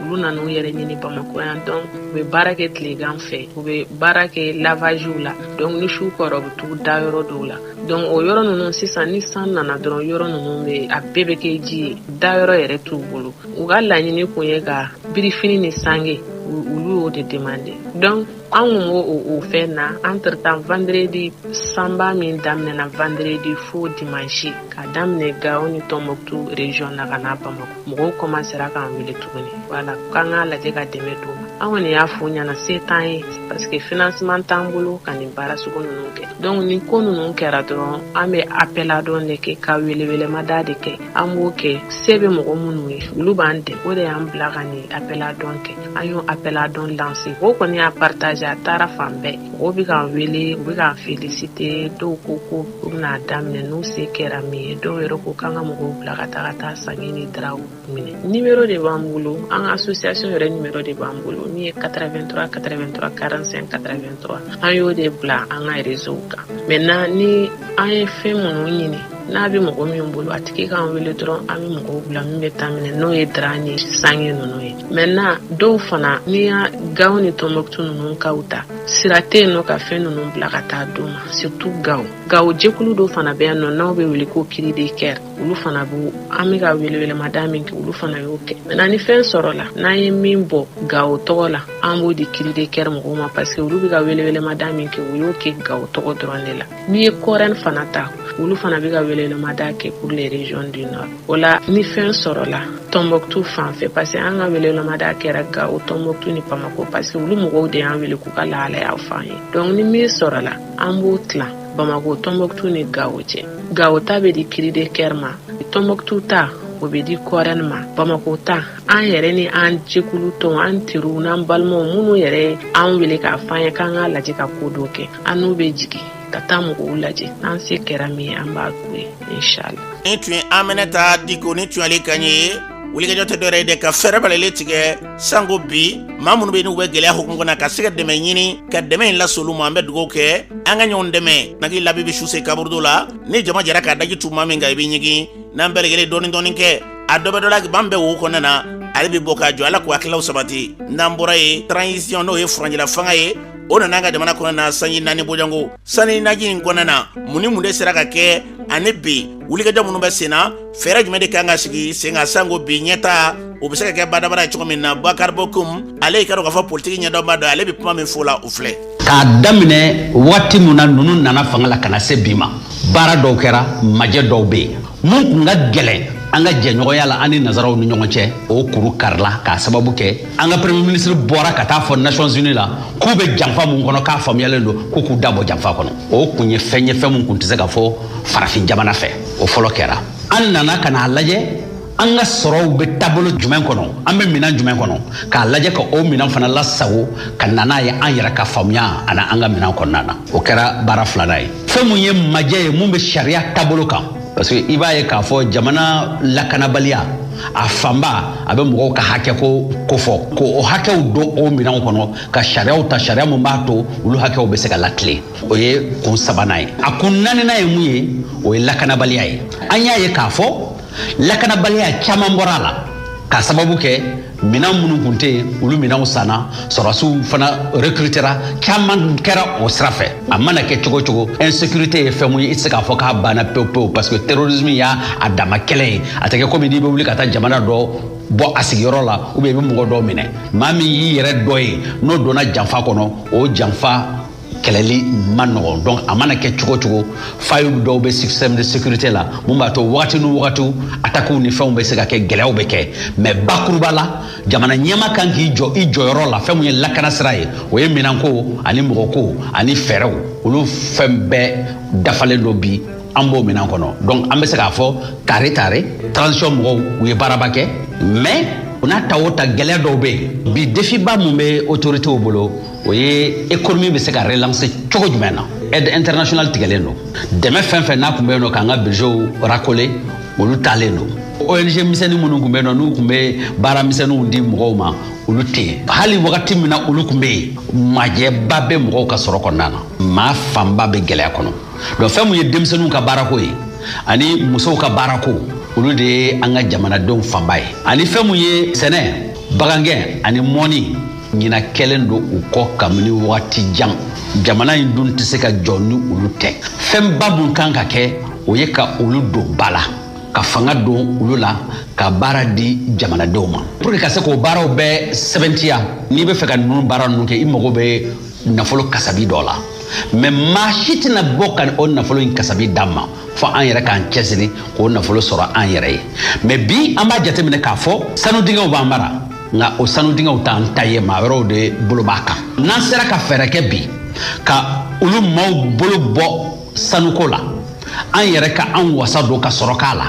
olu nan'u yɛrɛ ɲini Bamakɔ yan. Donc u bɛ baara kɛ tilegan fɛ, u bɛ baara kɛ lavagew la. Donc ni su kɔrɔ, u bɛ t'u da yɔrɔ dɔw la. Donc o yɔrɔ ninnu sisan, ni san nana dɔrɔn, yɔrɔ ninnu bɛ a bɛɛ bɛ kɛ ji ye, dayɔrɔ yɛrɛ t'u bolo. U ka laɲini kun ye ka birifini ni sange, olu y'o de demande. Donc an kun b'o o fɛn na. Entre temps, vendredi, sanba min daminɛna vendredi fo dimanche, k'a daminɛ Gawo ni Tɔnbɔkutu région na ka na Bamakɔ, mɔgɔw commencera k'an wele tuguni, voilà, k'an k'a lajɛ ka dɛmɛ d'u ma. An kɔni y'a f'u ɲɛna, se t'an ye, parce que financement t'an bolo ka nin baara sugu ninnu kɛ. Donc ni ko ninnu kɛra dɔrɔn, an bɛ appel à don de kɛ, ka welewelema de kɛ. An b'o kɛ, se bɛ mɔgɔ minnu ye, olu b'an dɛmɛ. O de y'an bila ka nin appel à don kɛ. An y'o appel à don lancer, o kɔni y'a partager, a taara fan bɛɛ. Mɔgɔw bɛ k'an wele, u bɛ k'an féliciter. Dɔw ko ko u bɛna daminɛ n'u se kɛra min ye. Dɔw yɛrɛ ko k'an ka mɔgɔw bila ka taa ka taa sange ni drapw minɛ. Numéro de b'an bolo, an ka association yɛrɛ numéro de b'an bolo, min ye 83 83 45 83. An y'o de bila an ka réseau kan. Maintenant, ni an ye fɛn minnu ɲini, n'a bɛ mɔgɔ min bolo, a tigi k'an wele dɔrɔn, an bɛ mɔgɔw bila min bɛ taa minɛ, n'o ye drap ni sange ninnu ye. Maintenant, dɔw fana, n'i y'a Gawo ni Tɔnbɔkutu ninnu kaw ta, sira tɛ yen nɔ ka fɛn ninnu bila ka taa d'u ma, surtout Gawo. Gawo jɛkulu dɔ fana bɛ yan nɔ, n'aw bɛ wele ko Cri de Cœur, olu fana b'u an bɛ ka welewelemada min kɛ, olu fana y'o kɛ. Maintenant, ni fɛn sɔrɔla, n'an ye min bɔ Gawo tɔgɔ la, an b'o di Cri de Cœur mɔgɔw ma, parce que olu bɛ ka welewelemada min kɛ, u y'o kɛ Gawo tɔgɔ dɔrɔn de la. N'i ye Kɔrɛn fana ta, olu fana bɛ ka welewelemada kɛ pour les régions du nord. O la, ni fɛn sɔrɔla Tɔnbɔkutu fan fɛ, parce que an ka welewelemada kɛra Gawo, Tɔnbɔkutu ni Bamako, parce que olu mɔgɔw de y'an wele k'u ka lahalaya fɔ an ye. Donc ni min sɔrɔla, an b'o tilan Bamako, Tɔnbɔkutu ni Gawo cɛ. Gawo ta bɛ di Cri de Cœur ma, Tɔnbɔkutu ta, o bɛ di Kɔrɛn ma, Bamako ta, an yɛrɛ ni an jɛkulu tɔn, an teriw n'an balimaw minnu yɛrɛ an wele k'a fɔ an ye k'an k'a lajɛ ka ko dɔ kɛ, an n'u bɛ jigin ka taa mɔgɔw lajɛ. N'an se kɛra min ye, an b'a k'u ye, inshallah. Ni tun ye Aminata Diko, ni tun y'ale kan ye. Wulikajɔ tɛ dɔwɛrɛ ye dɛ, ka fɛɛrɛ balalen tigɛ sanko bi maa minnu bɛ yen, n'u bɛ gɛlɛya hukumu kɔnɔ, ka se ka dɛmɛ ɲini ka dɛmɛ in lase olu ma. An bɛ dugawu kɛ, an ka ɲɔgɔn dɛmɛ. Naki labi bɛ su se kaburudo la, ni jama jɛra k'a daji tu maa min kan, i bɛ ɲigin. N'an bɛɛ lajɛlen dɔɔni dɔɔni kɛ, a dɔ bɛ dɔ la, ban bɛɛ wo kɔnɔna na, ale bɛ bɔ k'a jɔ. Ala k'u hakililaw sabati. N'an bɔra yen, transition, n'o ye furancɛla fanga ye, o nana an ka jamana kɔnɔna na sanji 4 bɔɲɔgɔnko. Sanji naji in kɔnɔna na, mun ni mun de sera ka kɛ? Ani bi wulikajɔ minnu bɛ sen na, fɛɛrɛ jumɛn de kan ka sigi sen kan sanko bi ɲɛta o bɛ se ka kɛ badabada ye cogo min na? Bakari Bokum, ale y'i ka dɔn k'a fɔ politiki ɲɛdɔnba dɔ, ale bɛ kuma min fɔ la, o filɛ. K'a daminɛ waati min na ninnu nana fanga la ka na se bi ma, baara dɔw kɛra, majɛ dɔw bɛ yen. Mun kun ka gɛlɛn an ka jɛɲɔgɔnya la, an ni nazaraw ni ɲɔgɔn cɛ, o kuru karila k'a sababu kɛ an ka premier ministre bɔra ka taa fɔ Nations Unies la k'u bɛ janfa mun kɔnɔ, k'a faamuyalen don k'u k'u da bɔ janfa kɔnɔ. O kun ye fɛn ye, fɛn mun kun tɛ se ka fɔ farafin jamana fɛ. O fɔlɔ kɛra. An nana ka n'a lajɛ an ka sɔrɔw bɛ taabolo jumɛn kɔnɔ, an bɛ minɛn jumɛn kɔnɔ, k'a lajɛ ka o minɛn fana lasago ka na n'a ye an yɛrɛ ka faamuya ani an ka minɛn kɔnɔna na. O kɛra baara filanan ye. Fɛn mun ye majɛ ye, mun bɛ sariya taabolo kan, parce que i b'a ye k'a fɔ jamana lakanabaliya a fanba a bɛ mɔgɔw ka hakɛ ko kofɔ, ko o hakɛw don o minɛnw kɔnɔ, ka sariyaw ta, sariya mun b'a to olu hakɛw bɛ se ka latilen. O ye kun sabanan ye. A kun naaninan ye mun ye? O ye lakanabaliya ye. An y'a ye k'a fɔ lakanabaliya caman bɔra a la k'a sababu kɛ minɛn minnu kun tɛ yen, olu minɛnw sanna, sɔrɔdasiw fana recrutera, caman kɛra o sira fɛ. A mana kɛ cogo cogo, insécurité ye fɛn mun ye, i tɛ se k'a fɔ k'a banna pewu pewu, parce que terrorisme y'a a dama kɛlɛ ye. A tɛ kɛ komi n'i bɛ wuli ka taa jamana dɔ bɔ a sigiyɔrɔ la, ou bien i bɛ mɔgɔ dɔw minɛ. Maa min y'i yɛrɛ dɔ ye, n'o donna janfa kɔnɔ, o janfa kɛlɛli man nɔgɔn. Donc a mana kɛ cogo cogo, failles dɔw bɛ système de sécurité la mun b'a to wagati ni wagatiw attaques ni fɛnw bɛ se ka kɛ, gɛlɛyaw bɛ kɛ. Mais bakuruba la, jamana ɲɛmaa kan k'i jɔ i jɔyɔrɔ la. Fɛn mun ye lakana sira ye, o ye minɛnko ani mɔgɔko ani fɛɛrɛw, olu fɛn bɛɛ dafalen don bi, an b'o minɛn kɔnɔ. Donc an bɛ se k'a fɔ tare tare, transition mɔgɔw u ye baaraba kɛ, mais o n'a ta o ta, gɛlɛya dɔw bɛ yen bi. Défi ba mun bɛ autorités bolo, o ye économie bɛ se ka relancer cogo jumɛn na. Aide internationale tigɛlen don, dɛmɛ fɛn fɛn n'a tun bɛ yen nɔ k'an ka budgetw racoler, olu taalen don. ONG misɛnnin minnu tun bɛ yen nɔ, n'u tun bɛ baara misɛnninw di mɔgɔw ma, olu tɛ yen. Hali wagati min na olu tun bɛ yen, majɛba bɛ mɔgɔw ka sɔrɔ kɔnɔna na, maa fanba bɛ gɛlɛya kɔnɔ. Donc fɛn mun ye denmisɛnninw ka baarako ye ani musow ka baarako, olu de ye an ka jamanadenw fanba ye. Ani fɛn mun ye sɛnɛ, bagangɛn ani mɔni, ɲina kɛlen don u kɔ kabini wagati jan. Jamana in dun tɛ se ka jɔ ni olu tɛ. Fɛnba mun kan ka kɛ, o ye ka olu don ba la, ka fanga don olu la, ka baara di jamanadenw ma, pour que ka se k'o baaraw bɛɛ sɛbɛntiya. N'i bɛ fɛ ka ninnu baara ninnu kɛ, i mago bɛ nafolo kasabi dɔ la. Mais maa si tɛna bɔ ka o nafolo in kasabi d'an ma, fo an yɛrɛ k'an cɛsiri k'o nafolo sɔrɔ an yɛrɛ ye. Mais bi, an b'a jateminɛ k'a fɔ sanu dingɛw b'an bara, nka o sanu dingɛw t'an ta ye, maa wɛrɛw de bolo b'a kan. N'an sera ka fɛɛrɛ kɛ bi ka olu maaw bolo bɔ sanuko la, an yɛrɛ ka an wasa don ka sɔrɔ k'a la,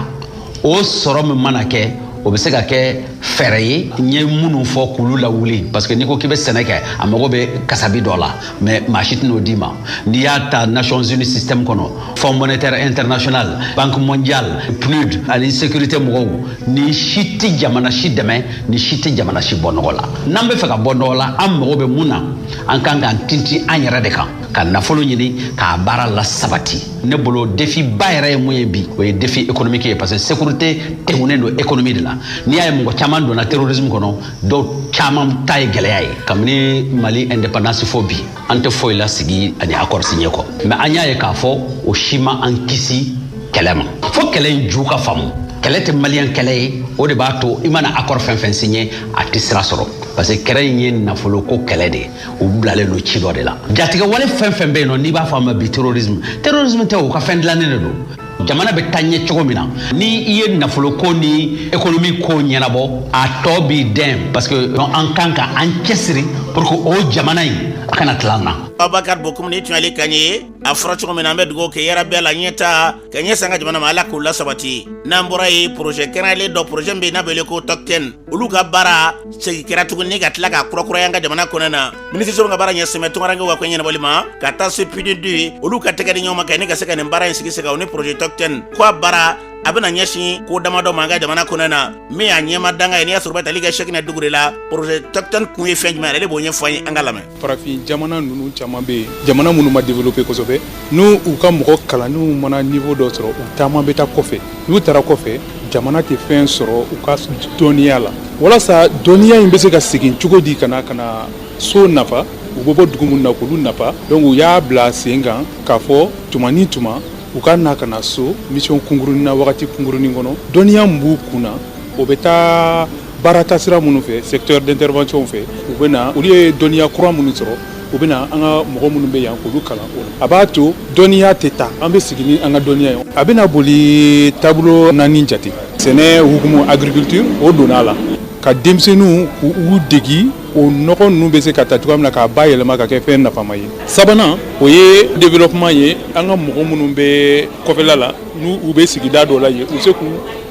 o sɔrɔ min mana kɛ, o bɛ se ka kɛ fɛɛrɛ ye. N ye minnu fɔ k'olu lawuli, parce que n'i ko k'i bɛ sɛnɛ kɛ, a mago bɛ kasabi dɔ la, mais maa si tɛn'o d'i ma. N'i y'a ta Nations Unies système kɔnɔ, Fonds monétaire international, Banque mondiale, PNUD ani sécurité mɔgɔw, ni si tɛ jamana si dɛmɛ, ni si tɛ jamana si bɔ nɔgɔ la. N'an bɛ fɛ ka bɔ nɔgɔ la, an mago bɛ mun na? An kan k'an tintin an yɛrɛ de kan, ka nafolo ɲini k'a baara la sabati. Ne bolo, défi ba yɛrɛ ye mun ye bi, o ye défi économique ye, parce que sécurité tɛŋunen don économie de la. N'i y'a ye mɔgɔ caman donna terrorisme kɔnɔ, dɔw caman ta ye gɛlɛya ye. Kabini Mali indépendance fo bi, an tɛ foyi la sigi ani accord signé kɔ, mais an y'a ye k'a fɔ o si ma an kisi kɛlɛ ma. Fo kɛlɛ in ju ka faamu, kɛlɛ tɛ maliyɛn kɛlɛ ye. O de b'a to i mana accord fɛn fɛn signé, a tɛ sira sɔrɔ, parce que kɛlɛ in ye nafolo ko kɛlɛ de ye. U bilalen don ci dɔ de la. Jatigɛ wale fɛn fɛn bɛ yen nɔ, n'i b'a fɔ a ma bi terrorisme, terrorisme tɛ, o ka fɛn dilannen de don. Jamana bɛ taa ɲɛ cogo min na, ni i ye nafolo ko ni économie ko ɲɛnabɔ, a tɔ b'i dɛn, parce que an kan ka an cɛsiri pour que o jamana in a kana tila an na. Abubakar Bokum, ni tun y'ale kan ye. A fɔra cogo min na, an bɛ dugawu kɛ yarabi la ɲɛta ka ɲɛsin an ka jamana ma, Ala k'o la sabati. N'an bɔra ye, projet kɛrɛnkɛrɛnlen dɔ, projet min bɛ yen n'a bɛ wele ko Tɔkitɛn, olu ka baara segin kɛra tuguni ka tila k'a kurakuraya an ka jamana kɔnɔ na. Minisiriso min ka baara ɲɛsin bɛ tunkarankew ka ko ɲɛnabɔli ma, ka taa se PNUD, olu ka tɛgɛ di ɲɔgɔn ma ka ni ka se ka nin baara in sigi sen kan. O ni projet Tɔkitɛn ko a baara a bɛna ɲɛsin ko damadɔ ma an ka jamana kɔnɔ na. Min y'a ɲɛma danga ye, n'i y'a sɔrɔ bɛ tali kɛ Sɛkinɛ Dugure la, projet Tɔkitɛn kun ye fɛn jumɛn ye, ale b'o ɲɛfɔ an ye, an ka lamɛn. Farafin jamana ninnu caman bɛ yen, jamana minnu ma développé kosɛbɛ, n'u u ka mɔgɔ kalannenw mana niveau dɔ sɔrɔ, u caman bɛ taa kɔfɛ. N'u taara kɔfɛ, jamana tɛ fɛn sɔrɔ u ka dɔnniya la. Walasa dɔnniya in bɛ se ka segin cogo di ka na ka na so nafa, u bɛ bɔ dugu minnu na k'olu nafa? Donc u y'a bila sen kan k'a fɔ tuma ni tuma u ka na ka na so mission kunkurunin na, wagati kunkurunin kɔnɔ, dɔnniya min b'u kun na, o bɛ taa baara taasira minnu fɛ, secteur d'intervention fɛ, u bɛ na, olu ye dɔnniya kura minnu sɔrɔ, u bɛ na an ka mɔgɔ minnu bɛ yan k'olu kalan o la. A b'a to dɔnniya tɛ taa, an bɛ sigi ni an ka dɔnniya ye. A bɛna boli taabolo naani jate: sɛnɛ hukumu, agriculture, o donna a la, ka denmisɛnninw k'u degi o nɔgɔ ninnu bɛ se ka ta cogoya min na k'a bayɛlɛma ka kɛ fɛn nafama ye. Sabanan, o ye développement ye. An ka mɔgɔ minnu bɛ kɔfɛla la, n'u u bɛ sigida dɔ la yen, u se k'u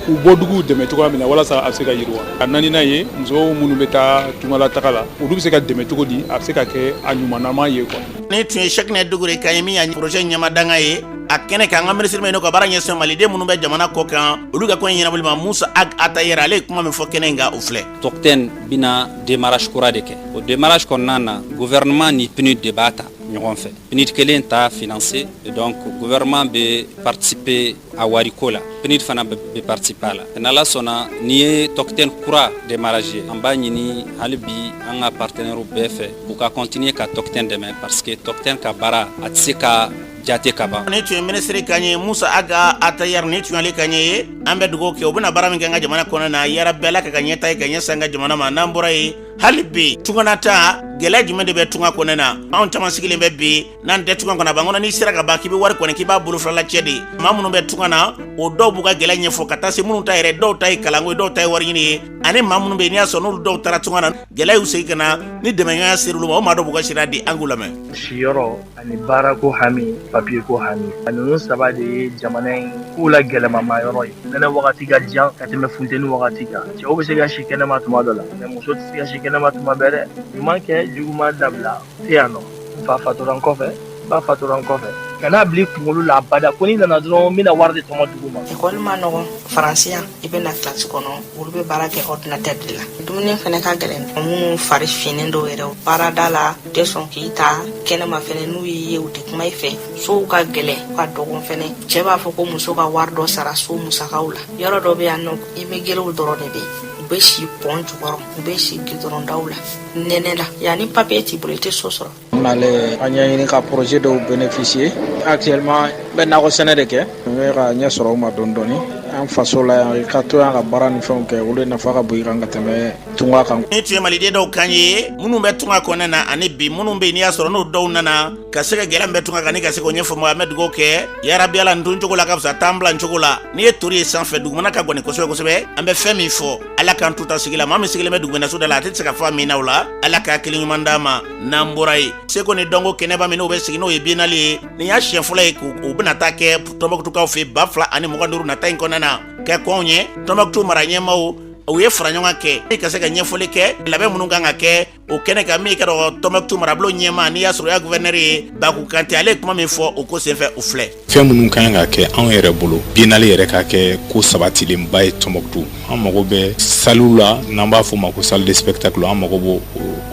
u bɔduguw dɛmɛ cogoya min na walasa a bɛ se ka yiriwa. A naaninan ye musow minnu bɛ taa tungalataga la, olu bɛ se ka dɛmɛ cogo di, a bɛ se ka kɛ a ɲumanama ye quoi. Nin tun ye Sɛkinɛ Dugure kan ye, min ye projet ɲɛmadanga ye a kɛnɛ kan. An ka minisiri min ka baara ɲɛsin maliden minnu bɛ jamana kɔ kan, olu ka ko ɲɛnabɔli ma, Musa Ag Atayɛrɛ, ale ye kuma min fɔ kɛnɛ in kan, o filɛ. Tɔkutɛn bɛna démarrage kura de kɛ. O démarrage kɔnɔna na, gouvernement ni PNUD de b'a ta ɲɔgɔn fɛ. PNUD kelen t'a financer, donc gouvernement bɛ participer a wariko la, PNUD fana bɛ participer a la. N'Ala sɔnna, n'i ye Tɔkutɛn kura démarrage ye, an b'a ɲini hali bi an ka partenaires bɛɛ fɛ, u ka continuer ka Tɔkutɛn dɛmɛ, parce que Tɔkutɛn ka baara a tɛ se ka jate ka ban. Nin tun ye minisiri kan ye, Musa Ag Atayɛrɛ, nin tun y'ale kan ye. An bɛ dugawu kɛ, u bɛna baara min kɛ an ka jamana kɔnɔ na, yarabi Ala ka ka ɲɛta ye ka ɲɛsin an ka jamana ma. N'an bɔra yen, Hali bi tunganataa, gɛlɛya jumɛn de bɛ tunga kɔnɔna na? Anw caman sigilen bɛ bi n'an tɛ tunga kɔnɔ, a b'an kɔnɔ n'i sera ka ban k'i bɛ wari kɔni k'i b'a bolofila cɛ de. Maa minnu bɛ tunga na, o dɔw b'u ka gɛlɛya ɲɛfɔ ka taa se minnu ta yɛrɛ, dɔw ta ye kalanko ye, dɔw ta ye wari ɲini ye, ani maa minnu bɛ yen n'i y'a sɔrɔ n'olu dɔw taara tunga na, gɛlɛya y'u segin ka na ni dɛmɛɲɔgɔnya ser'olu ma, o maa dɔw b'u ka sariya di, an k'u lamɛn. Siyɔrɔ ani baarako hami, papiyeko hami, ninnu saba de ye jamana in kow la gɛlɛmama yɔrɔ ye. Nɛnɛ wagati ka jan ka tɛmɛ funteni wagati kan. Cɛw bɛ se ka si kɛnɛma tuma dɔ la, mais muso tɛ se ka si kɛnɛma tuma bɛɛ dɛ. Ɲuman kɛ, juguman dabila tɛ yan nɔ. N fa fatura n kɔfɛ, n ba fatura n kɔfɛ. Kan'a bila i kunkolo la abada ko n'i nana dɔrɔn n bɛna wari de tɔmɔ dugu ma. Ekɔli ma nɔgɔn. Faransi yan, i bɛ na kilasi kɔnɔ, olu bɛ baara kɛ ordinateur de la. Dumuni fɛnɛ ka gɛlɛn. Minnu fari finnen dɔw yɛrɛ baarada la, u tɛ sɔn k'i ta kɛnɛma fɛnɛ. N'u y'i ye, u tɛ kuma i fɛ. Sow ka gɛlɛn, ka dɔgɔn fɛnɛ. Cɛ b'a fɔ ko muso ka wari dɔ sara so musakaw la. Yɔrɔ dɔ bɛ yan nɔ, immigrés dɔrɔn de bɛ yen. U bɛ si pɔn jukɔrɔ, u bɛ si gidɔrɔndaw la, nɛnɛ la. Yan, ni papiye t'i bolo, i tɛ so sɔrɔ. N nalen a ɲɛɲini ka projet dɔw bénéficier. Actuellement, n bɛ nakɔ sɛnɛ de kɛ, n bɛ ka ɲɛ sɔrɔ o ma dɔɔni dɔɔni. An faso la yan, i ka to yan ka baara ni fɛnw kɛ, olu nafa ka bon i kan ka tɛmɛ tunga kan. Nin tun ye maliden dɔw kan ye minnu bɛ tunga kɔnɔna na, ani bi minnu bɛ yen n'i y'a sɔrɔ n'o dɔw nana ka se ka gɛlɛya min bɛ tunga kan ni ka se k'o ɲɛfɔ. An bɛ dugawu kɛ yarabi Ala n tun cogo la ka fisa taa n bila n cogo la. N'i ye tori ye sanfɛ, dugumana ka gɔni kosɛbɛ kosɛbɛ. An bɛ fɛn min fɔ, Ala k'an to ta sigi la. Maa min sigilen bɛ dugumɛnɛso da la, a tɛ se ka fɔ amina o la. Ala ka hakili ɲuman d'an ma. N'an bɔra yen, seko ni dɔnko kɛnɛba min n'o bɛ sigi, n'o ye biennale ye, nin y'a siɲɛ fɔlɔ ye k'o bɛna taa kɛ Tɔnbɔkutukaw fɛ 2025 nata in kɔnɔna na. Kɛ kɔnw ye Tɔnbɔkutu mara ɲɛmaaw, u ye fara ɲɔgɔn kɛ ka se ka ɲɛfɔli kɛ labɛn minnu kan ka kɛ o kɛnɛ kan. Min ka dɔgɔ Tɔnbɔkutu marabolo ɲɛmaa, n'i y'a sɔrɔ o y'a gouverneur ye, Baku Kante, ale ye kuma min fɔ o ko senfɛ, o filɛ. Fɛn minnu ka kan ka kɛ anw yɛrɛ bolo, biennale yɛrɛ ka kɛ ko sabatilenba ye Tɔnbɔkutu, an mago bɛ sallew la, n'an b'a fɔ o ma ko salle de spectacle. An mago b'o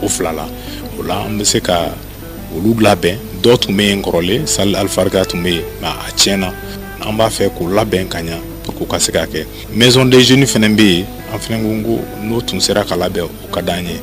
o fila la. O la, an bɛ se ka olu labɛn. Dɔ tun bɛ yen kɔrɔlen, salle Alfarga tun bɛ yen, mais a tiɲɛna. An b'a fɛ k'o labɛn ka ɲa pour que ka se ka kɛ. Maison des jeunes fana bɛ yen. An fana ko n'o tun sera ka labɛn, o ka d'an ye.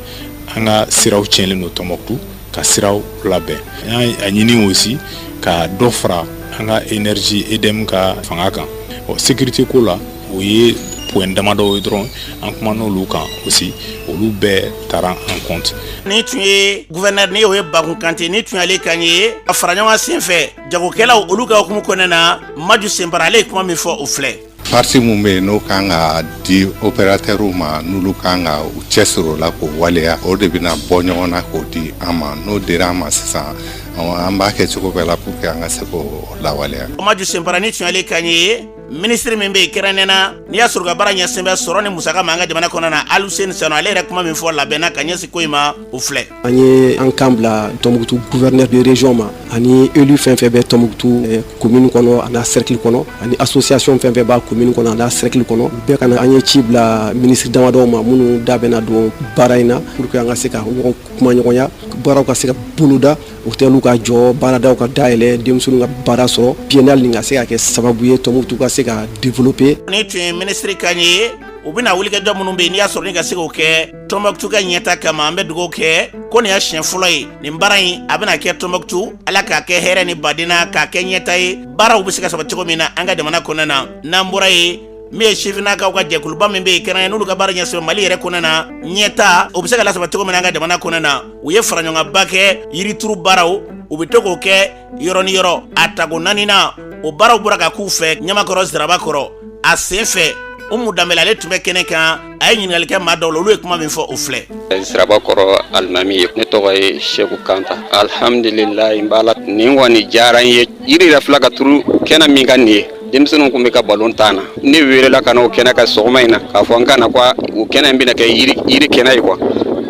An ka siraw tiɲɛlen don Tɔnbɔkutu, ka siraw labɛn. An y'a ɲini aussi ka dɔ fara an ka énergie EDM ka fanga kan. Ɔ, sécurité ko la, o ye point damadɔ ye dɔrɔn an kuma n'olu kan aussi, olu bɛɛ taara en compte. Nin tun ye gouverneur, ni o ye Baku Kante, ni tun y'ale kan ye. A fara ɲɔgɔn sen fɛ, jagokɛlaw olu ka hukumu kɔnɔna na, Maju Senbara, ale ye kuma min fɔ, o filɛ. Partie mun bɛ yen n'o kan ka di opérateurw ma, n'olu kan ka u cɛsiri o la k'o waleya, o de bɛna bɔ ɲɔgɔn na k'o di an ma. N'o dira an ma sisan, an b'a kɛ cogo bɛɛ la pour que an ka se k'o lawaleya. Maju Senbara, ni tun y'ale kan ye. Minisiri min bɛ yen kɛrɛnkɛrɛnnenya na, n'i y'a sɔrɔ ka baara ɲɛsin bɛ sɔrɔ ni musaka ma an ka jamana kɔnɔna na, Aluseni Sanu, ale yɛrɛ kuma min fɔ labɛnna ka ɲɛsin ko in ma, o filɛ. An ye an kan bila Tɔnbukutu gouverneur de région ma, ani élu fɛn fɛn bɛ Tɔnbukutu commune kɔnɔ a n'a cercle kɔnɔ, ani association fɛn fɛn b'a commune kɔnɔ a n'a cercle kɔnɔ, bɛɛ ka na. An ye ci bila ministre damadɔw ma minnu da bɛna don baara in na, pour que an ka se ka ɲɔgɔn kumaɲɔgɔnya, baaraw ka se ka boloda, hôteliw ka jɔ, baaradaw ka dayɛlɛ, denmisɛnninw ka baara sɔrɔ, biennale nin ka se ka kɛ sababu ye Tɔnbukutu ka se ka développer. Nin tun ye minisiri kan ye. U bɛna wulikajɔ minnu bɛ yen n'i y'a sɔrɔ ni ka se k'o kɛ Tɔnbɔkutu ka ɲɛta kama, an bɛ dugawu kɛ ko nin y'a siɲɛ fɔlɔ ye nin baara in a bɛna kɛ Tɔnbɔkutu. Ala k'a kɛ hɛrɛ ni badenya, k'a kɛ ɲɛta ye, baaraw bɛ se ka sabati cogo min na an ka jamana kɔnɔna na. N'an bɔra yen, min ye sifinnakaw ka jɛkuluba min bɛ yen kɛrɛnkɛrɛn n'olu ka baara ɲɛsin Mali yɛrɛ kɔnɔna na, ɲɛta o bɛ se ka lasabati cogo min na an ka jamana kɔnɔna na, u ye faraɲɔgɔnba kɛ yirituru baaraw, u bɛ to k'o kɛ yɔrɔ ni yɔrɔ. A tako naaninan o baaraw bɔra ka k'u fɛ Ɲamakɔrɔ Sirabakɔrɔ. A sen fɛ, Umu Danbɛlɛ, ale tun bɛ kɛnɛ kan, a ye ɲininkali kɛ maa dɔw la, olu ye kuma min fɔ, o filɛ. Sirabakɔrɔ alimami ye, ne tɔgɔ ye Seku Kanta. Alhamdulilayi, n b'a la. Nin kɔni diyara n ye. Yiri yɛrɛ fila ka turu kɛnɛ min ka nin ye, denmisɛnninw tun bɛ ka balon tan na. Ne welela ka na o kɛnɛ kan sɔgɔma in na k'a fɔ n ka na ko o kɛnɛ in bɛna kɛ yiri kɛnɛ ye quoi.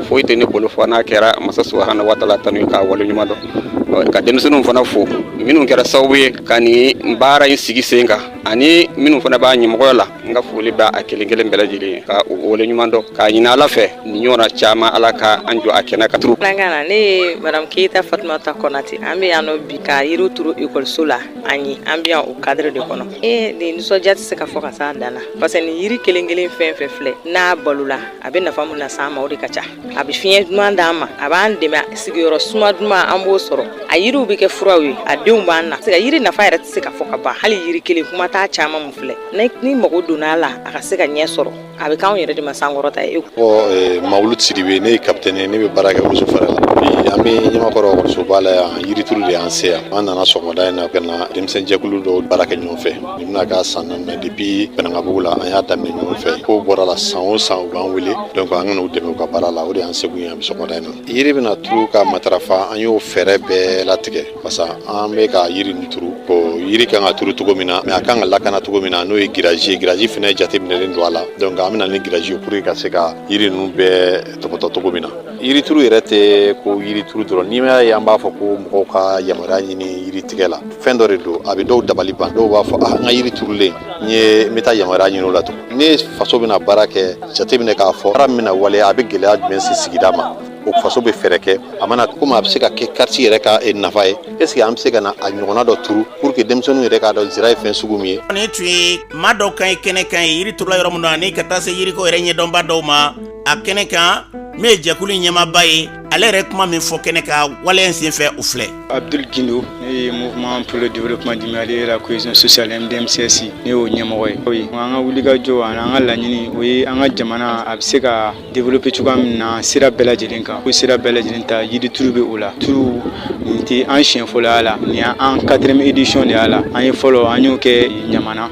Foyi tɛ ne bolo fɔ n'a kɛra masa subahana wa taala tanu, k'a waleɲuman dɔn, ka denmisɛnninw fana fo minnu kɛra sababu ye ka nin baara in sigi sen kan, ani minnu fana b'a ɲɛmɔgɔya la. N ka foli b'a a kelen kelen bɛɛ lajɛlen ye, ka u waleɲuman dɔn, k'a ɲini Ala fɛ nin ɲɔgɔnna caman, Ala ka an jɔ a kɛnɛ kan turu. Na ne ye madame Keyita Fatumata Kɔnate. An bɛ yan nɔ bi ka yiriw turu ekɔliso la. An ye an bɛ yan o cadre de kɔnɔ. E nin nisɔndiya tɛ se ka fɔ ka s'a dan na, parce que nin yiri kelen kelen fɛn fɛn filɛ, n'a balola, a bɛ nafa mun las'an ma, o de ka ca. A bɛ fiɲɛ duman d'an ma, a b'an dɛmɛ sigiyɔrɔ suma duman, an b'o sɔrɔ. A yiriw bɛ kɛ furaw ye, a denw b'an na. Se ka yiri nafa yɛrɛ tɛ se ka fɔ ka ban. Hali yiri kelen, kuma t'a caman mun filɛ. Ni mago donna a la, a ka se ka ɲɛ sɔrɔ, a bɛ k'anw yɛrɛ de ma sankɔrɔta ye. Bon, Mawulud Sidibe, ne ye capitaine ye, ne bɛ baara kɛ eaux et forêts la. Bi an bɛ Ɲamakɔrɔ ekɔlisoba la yan, yirituru de y'an se yan. An nana sɔgɔmada in na ka na denmisɛnjɛkulu dɔw baara kɛ ɲɔgɔn fɛ. Nin bɛna k'a san 4 depuis Bɛnankabugu la, an y'a daminɛ ɲɔgɔn fɛ. Ko bɔra la, san o san u b'an wele, donc an ka n'u dɛmɛ u ka baara la. O de y'an segu yan bi sɔgɔmada in na. Yiri bɛna turu ka matarafa, an y'o fɛɛrɛ bɛɛ latigɛ parce que an bɛ ka yiri nin turu ko yiri kan ka turu cogo min na, mais a kan ka lakana cogo min na, n'o ye grillage ye. Grillage fɛnɛ jateminɛlen don a la, donc an bɛna ni grillage ye pour que ka se ka yiri ninnu bɛɛ tɔpɔtɔ cogo min na. Yirituru yɛrɛ tɛ ko yirituru dɔrɔn. N'i y'a ye an b'a fɔ ko mɔgɔw ka yamaruya ɲini yiri tigɛ la, fɛn dɔ de don, a bɛ dɔw dabali ban. Dɔw b'a fɔ ah, n ka yiri turulen n ye, n bɛ taa yamaruya ɲini o la tugun. Ne faso bɛna baara kɛ, jateminɛ k'a fɔ baara min bɛna waleya, a bɛ gɛlɛya jumɛn se sigida ma. O faso bɛ fɛɛrɛ kɛ, a mana komi a bɛ se ka kɛ quartier yɛrɛ ka nafa ye. Est ce que an bɛ se ka na a ɲɔgɔnna dɔ turu pour que denmisɛnninw yɛrɛ k'a dɔn zira ye fɛn sugu min ye? Nin tun ye maa dɔw kan ye kɛnɛ kan ye, yiri turula yɔrɔ min na, ani ka taa se yiriko yɛrɛ ɲɛdɔnba dɔw ma a kɛnɛ kan. Min ye jɛkulu ɲɛmaaba ye, ale yɛrɛ kuma min fɔ kɛnɛ kan waleya in senfɛ, o filɛ. Abdul Gindo, ne ye Mouvement pour le développement du Mali et la cohésion sociale, MDMCS, ne y'o ɲɛmɔgɔ ye. O ye an ka wulikajɔ ani an ka laɲini, o ye an ka jamana a bɛ se ka développer cogoya min na sira bɛɛ lajɛlen kan. Ko sira bɛɛ lajɛlen ta, yirituru bɛ o la. Turu nin tɛ an siɲɛ fɔlɔ y'a la, nin y'an quatrième édition de y'a la. An ye fɔlɔ, an y'o kɛ Ɲamana,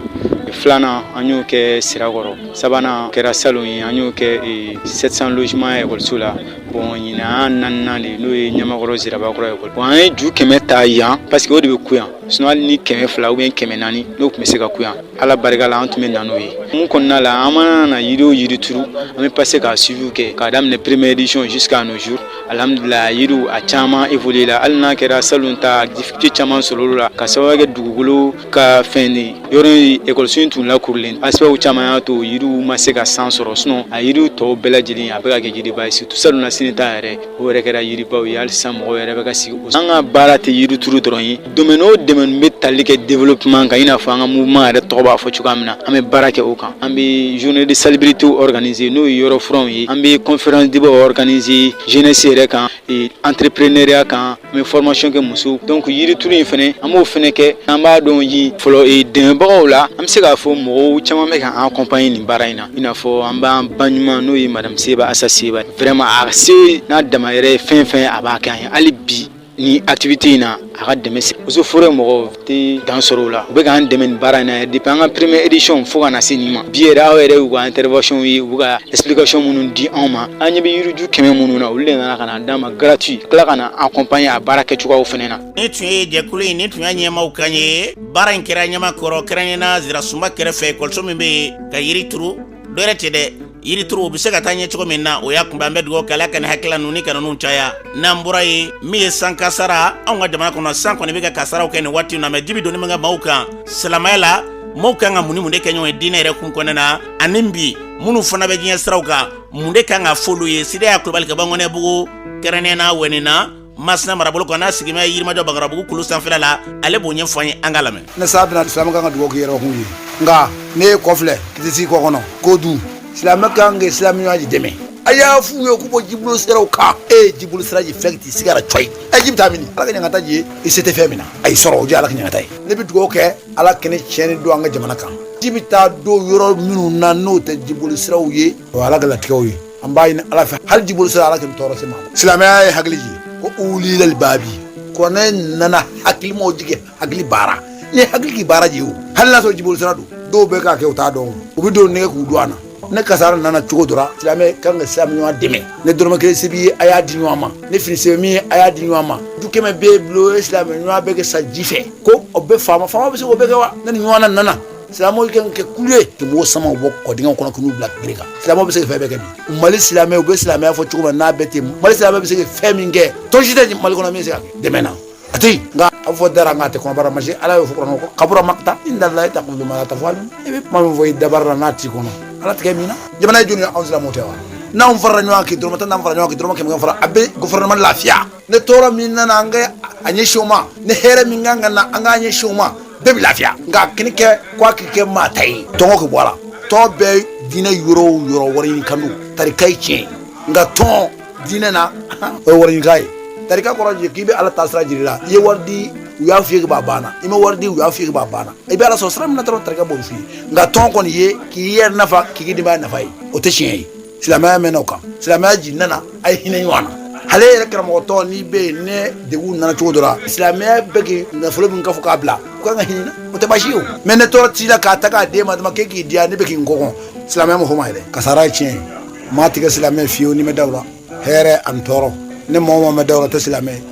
filanan an y'o kɛ Sirakɔrɔ, sabanan kɛra salon ye, an y'o kɛ 700 logements ekɔliso la. Bon, ɲinan y'an naaninan de, n'o ye Ɲamakɔrɔ Zirabakɔrɔ ekɔli. Bon, an ye ju 100 ta yan parce que o de bɛ ku yan, sinon hali ni 200 ou bien 400 n'o tun bɛ se ka ku yan, Ala barika la, an tun bɛ na n'o ye. Mun kɔnɔna la, an mana na yiri o yiri turu, an bɛ passer k'a suivi kɛ k'a daminɛ première édition jusqu'à nos jours. Alhamdulillah, yiriw a caman évolué la, hali n'a kɛra salon ta, difficulté caman sɔrɔ olu la ka sababu kɛ dugukolo ka fɛn de yɔrɔ in, ekɔliso in tun lakurulen. Aspect caman y'a to yiriw ma se ka san sɔrɔ, sinon a yiriw tɔw bɛɛ lajɛlen a bɛ ka kɛ yiriba ye, surtout salon na sini ta yɛrɛ, o yɛrɛ kɛra yiribaw ye. Hali sisan mɔgɔw yɛrɛ bɛ ka sigi. An ka baara tɛ yirituru dɔrɔn ye, domaine o domaine bɛ tali kɛ développement kan, i n'a fɔ an ka mouvement yɛrɛ tɔgɔ b'a fɔ cogoya min na, an bɛ baara kɛ o kan. An bɛ journée de salubrité organiser, n'o ye yɔrɔ furanw ye. An bɛ conférence débat organiser jeunesse yɛrɛ kan, entrepreneuriat kan. An bɛ formation kɛ musow. Donc yirituru in fɛnɛ, an b'o fɛnɛ kɛ. An b'a dɔn yi fɔlɔ dɛmɛbagaw la, an bɛ se k'a fɔ mɔgɔw caman bɛ ka an accompagner nin baara in na, i n'a fɔ an b'an ba ɲuman, n'o ye madame Seba Asa Seba. Vraiment, a se n'a dama yɛrɛ ye fɛn fɛn a b'a kɛ an ye. Hali bi ni activité in na, a ka dɛmɛ se eaux et forêts mɔgɔw tɛ dan sɔrɔ o la, u bɛ k'an dɛmɛ nin baara in na depuis an ka première édition fo ka na se nin ma. Bi yɛrɛ, aw yɛrɛ y'u ka intervention ye, u bɛ ka explication minnu di anw ma. An ɲɛ bɛ yiriju 100 minnu na, olu de nana ka na d'an ma gratuit, tila ka na accompagner a baara kɛcogoyaw fana na. Nin tun ye jɛkulu in, nin tun y'a ɲɛmaaw kan ye. Baara in kɛra Ɲamakɔrɔ, kɛrɛnkɛrɛnnenya Zirasunba kɛrɛfɛ, ekɔliso min bɛ yen ka yiri turu. Dɔ wɛrɛ tɛ dɛ, yirituru o bɛ se ka taa ɲɛ cogo min na, o y'a kunbɛn. An bɛ dugawu kɛ, Ala ka nin hakilila ninnu ni ka ninnu caya. N'an bɔra yen, min ye san kasara, anw ka jamana kɔnɔ, san kɔni bɛ ka kasaraw kɛ nin waati in na, mais ji bɛ donni min kɛ maaw kan silamɛya la, maaw kan ka mun ni mun de kɛ ɲɔgɔn ye diinɛ yɛrɛ kun kɔnɔna na? Ani bi minnu fana bɛ diɲɛ siraw kan, mun de kan ka f'olu ye? Sidiya Kulubali ka bɔ Ŋɔnɛbugu, kɛrɛnkɛrɛnnenya la Wɛnina, Masina marabolo kɔnɔ, n'a sigimɛ Yirimajɔ Bangarabugu kulu sanfɛla la, ale b'o ɲɛfɔ an ye, an k'a lamɛn. Ne sa bɛna silamɛ kan ka dugawu k'i yɛrɛ kun ye, nka ne ye kɔfilɛ i tɛ sigi kɔ kɔnɔ ko dun silamɛ kan ka silamɛ ɲɔgɔn dɛmɛ. A y'a f'u ye k'u bɔ jibolo siraw kan. E ye jibolo sira ji fɛn t'i sigara cɔyi, ɛ ji bɛ taa mini? Ala ka ɲangata ji ye, i se tɛ fɛn min na, a y'i sɔrɔ, o jɛ Ala ka ɲangata ye. Ne bɛ dugawu kɛ, Ala kana tiɲɛni don an ka jamana kan. Ji bɛ taa don yɔrɔ minnu na, n'o tɛ jibolo siraw ye, o ye Ala ka latigɛw ye. An b'a ɲini Ala fɛ, hali jiboli sira, Ala kana tɔɔrɔ se ma. Silamɛya ye hakili jigin ko ulil albabi, kuranɛ nana hakilimaw jigin, hakili baara ni hakili k'i baara jigin. O hali n'a sɔrɔ jiboli sira don, dɔw bɛ k'a kɛ u t'a dɔn, u bɛ don nɛgɛ k'u don a na. Ne kasara nana cogo dɔ la, silamɛ kan ka silamɛ ɲɔgɔn dɛmɛ. Ne dɔrɔmɛ kelen se b'i ye, a y'a di ɲɔgɔn ma. Ne fini se bɛ min ye, a y'a di ɲɔgɔn ma. Du 100 b'e bolo, e silamɛ ɲɔgɔn bɛ kɛ sa ji fɛ, ko o bɛ faama faama bɛ se k'o bɛɛ kɛ wa? Ne ni ɲɔgɔn na nana, silamɛw kan kɛ kulu ye ka mɔgɔw sama u bɔ kɔdingɛw kɔnɔ k'u bila gere kan. Silamɛw bɛ se ka fɛn bɛɛ kɛ bi. Mali silamɛw u bɛ silamɛya fɔ cogo min na, n'a bɛɛ tɛ, Mali silamɛ bɛ se ka fɛn min kɛ, tɔn si tɛ Mali kɔnɔ min bɛ se ka kɛ dɛmɛ na, a tɛ yen. Nka a bɛ fɔ dara, nka a tɛ kɔnɔbara ma se. Ala y'o fɔ kuranɛ ko kabura makta inda Lahi taqulu ma la taf'alu. I bɛ kuma min fɔ i dabara la, n'a t'i kɔnɔ, Ala tigɛ min na. Jamana ye jɔnni ye? Anw silamɛw tɛ wa? N'anw farala ɲɔgɔn kan k'i dɔrɔmɛ 10, n'an farala ɲɔgɔn kan k'i dɔrɔmɛ 100 fara, a bɛ gouvernement lafiya. Ne tɔɔrɔ min nana, an ka a ɲɛsin o ma. Ni hɛrɛ min kan ka na, an k'a ɲɛsin o ma, bɛɛ bɛ lafiya. Nka a kini kɛ ko a k'i kɛ maa ta ye, tɔngɔ k'i bɔ a la. Tɔn bɛ diinɛ yɔrɔ o yɔrɔ, wari ɲini kan don. Tarika ye tiɲɛ ye, nka tɔn diinɛ na, o ye wari ɲini kan ye. Tarika kɔrɔ ye k'i bɛ Ala taasira jira i la. I ye wari di, u y'a f'i ye k'a banna. I ma wari di, u y'a f'i ye k'a banna. I bɛ Ala sɔrɔ sira min na dɔrɔn, tarika b'o f'i ye. Nka tɔn kɔni ye k'i yɛrɛ nafa, k'i k'i denbaya nafa ye, o tɛ tiɲɛ ye. Silamɛya mɛnna o kan. Silamɛya ji nana, a ye hinɛ ɲɔgɔn na. Ale yɛrɛ karamɔgɔ tɔn n'i bɛ yen, ne degun nana cogo dɔ la, silamɛya bɛ k'i nafolo min kafo k'a bila, u kan ka hinɛ na, o tɛ baasi ye o. Mais ne tɔɔrɔ t'i la k'a ta k'a d'e ma dama k'e k'i diya, ne bɛ k'i nkɔkɔn. Silamɛya ma fɔ ma yɛrɛ. Kasara ye tiɲɛ ye. Maa tigɛ silamɛ fiyewu n'i ma da o la. Hɛrɛ ani tɔɔrɔ, ni mɔgɔ o mɔgɔ ma da o la, tɛ silamɛ ye.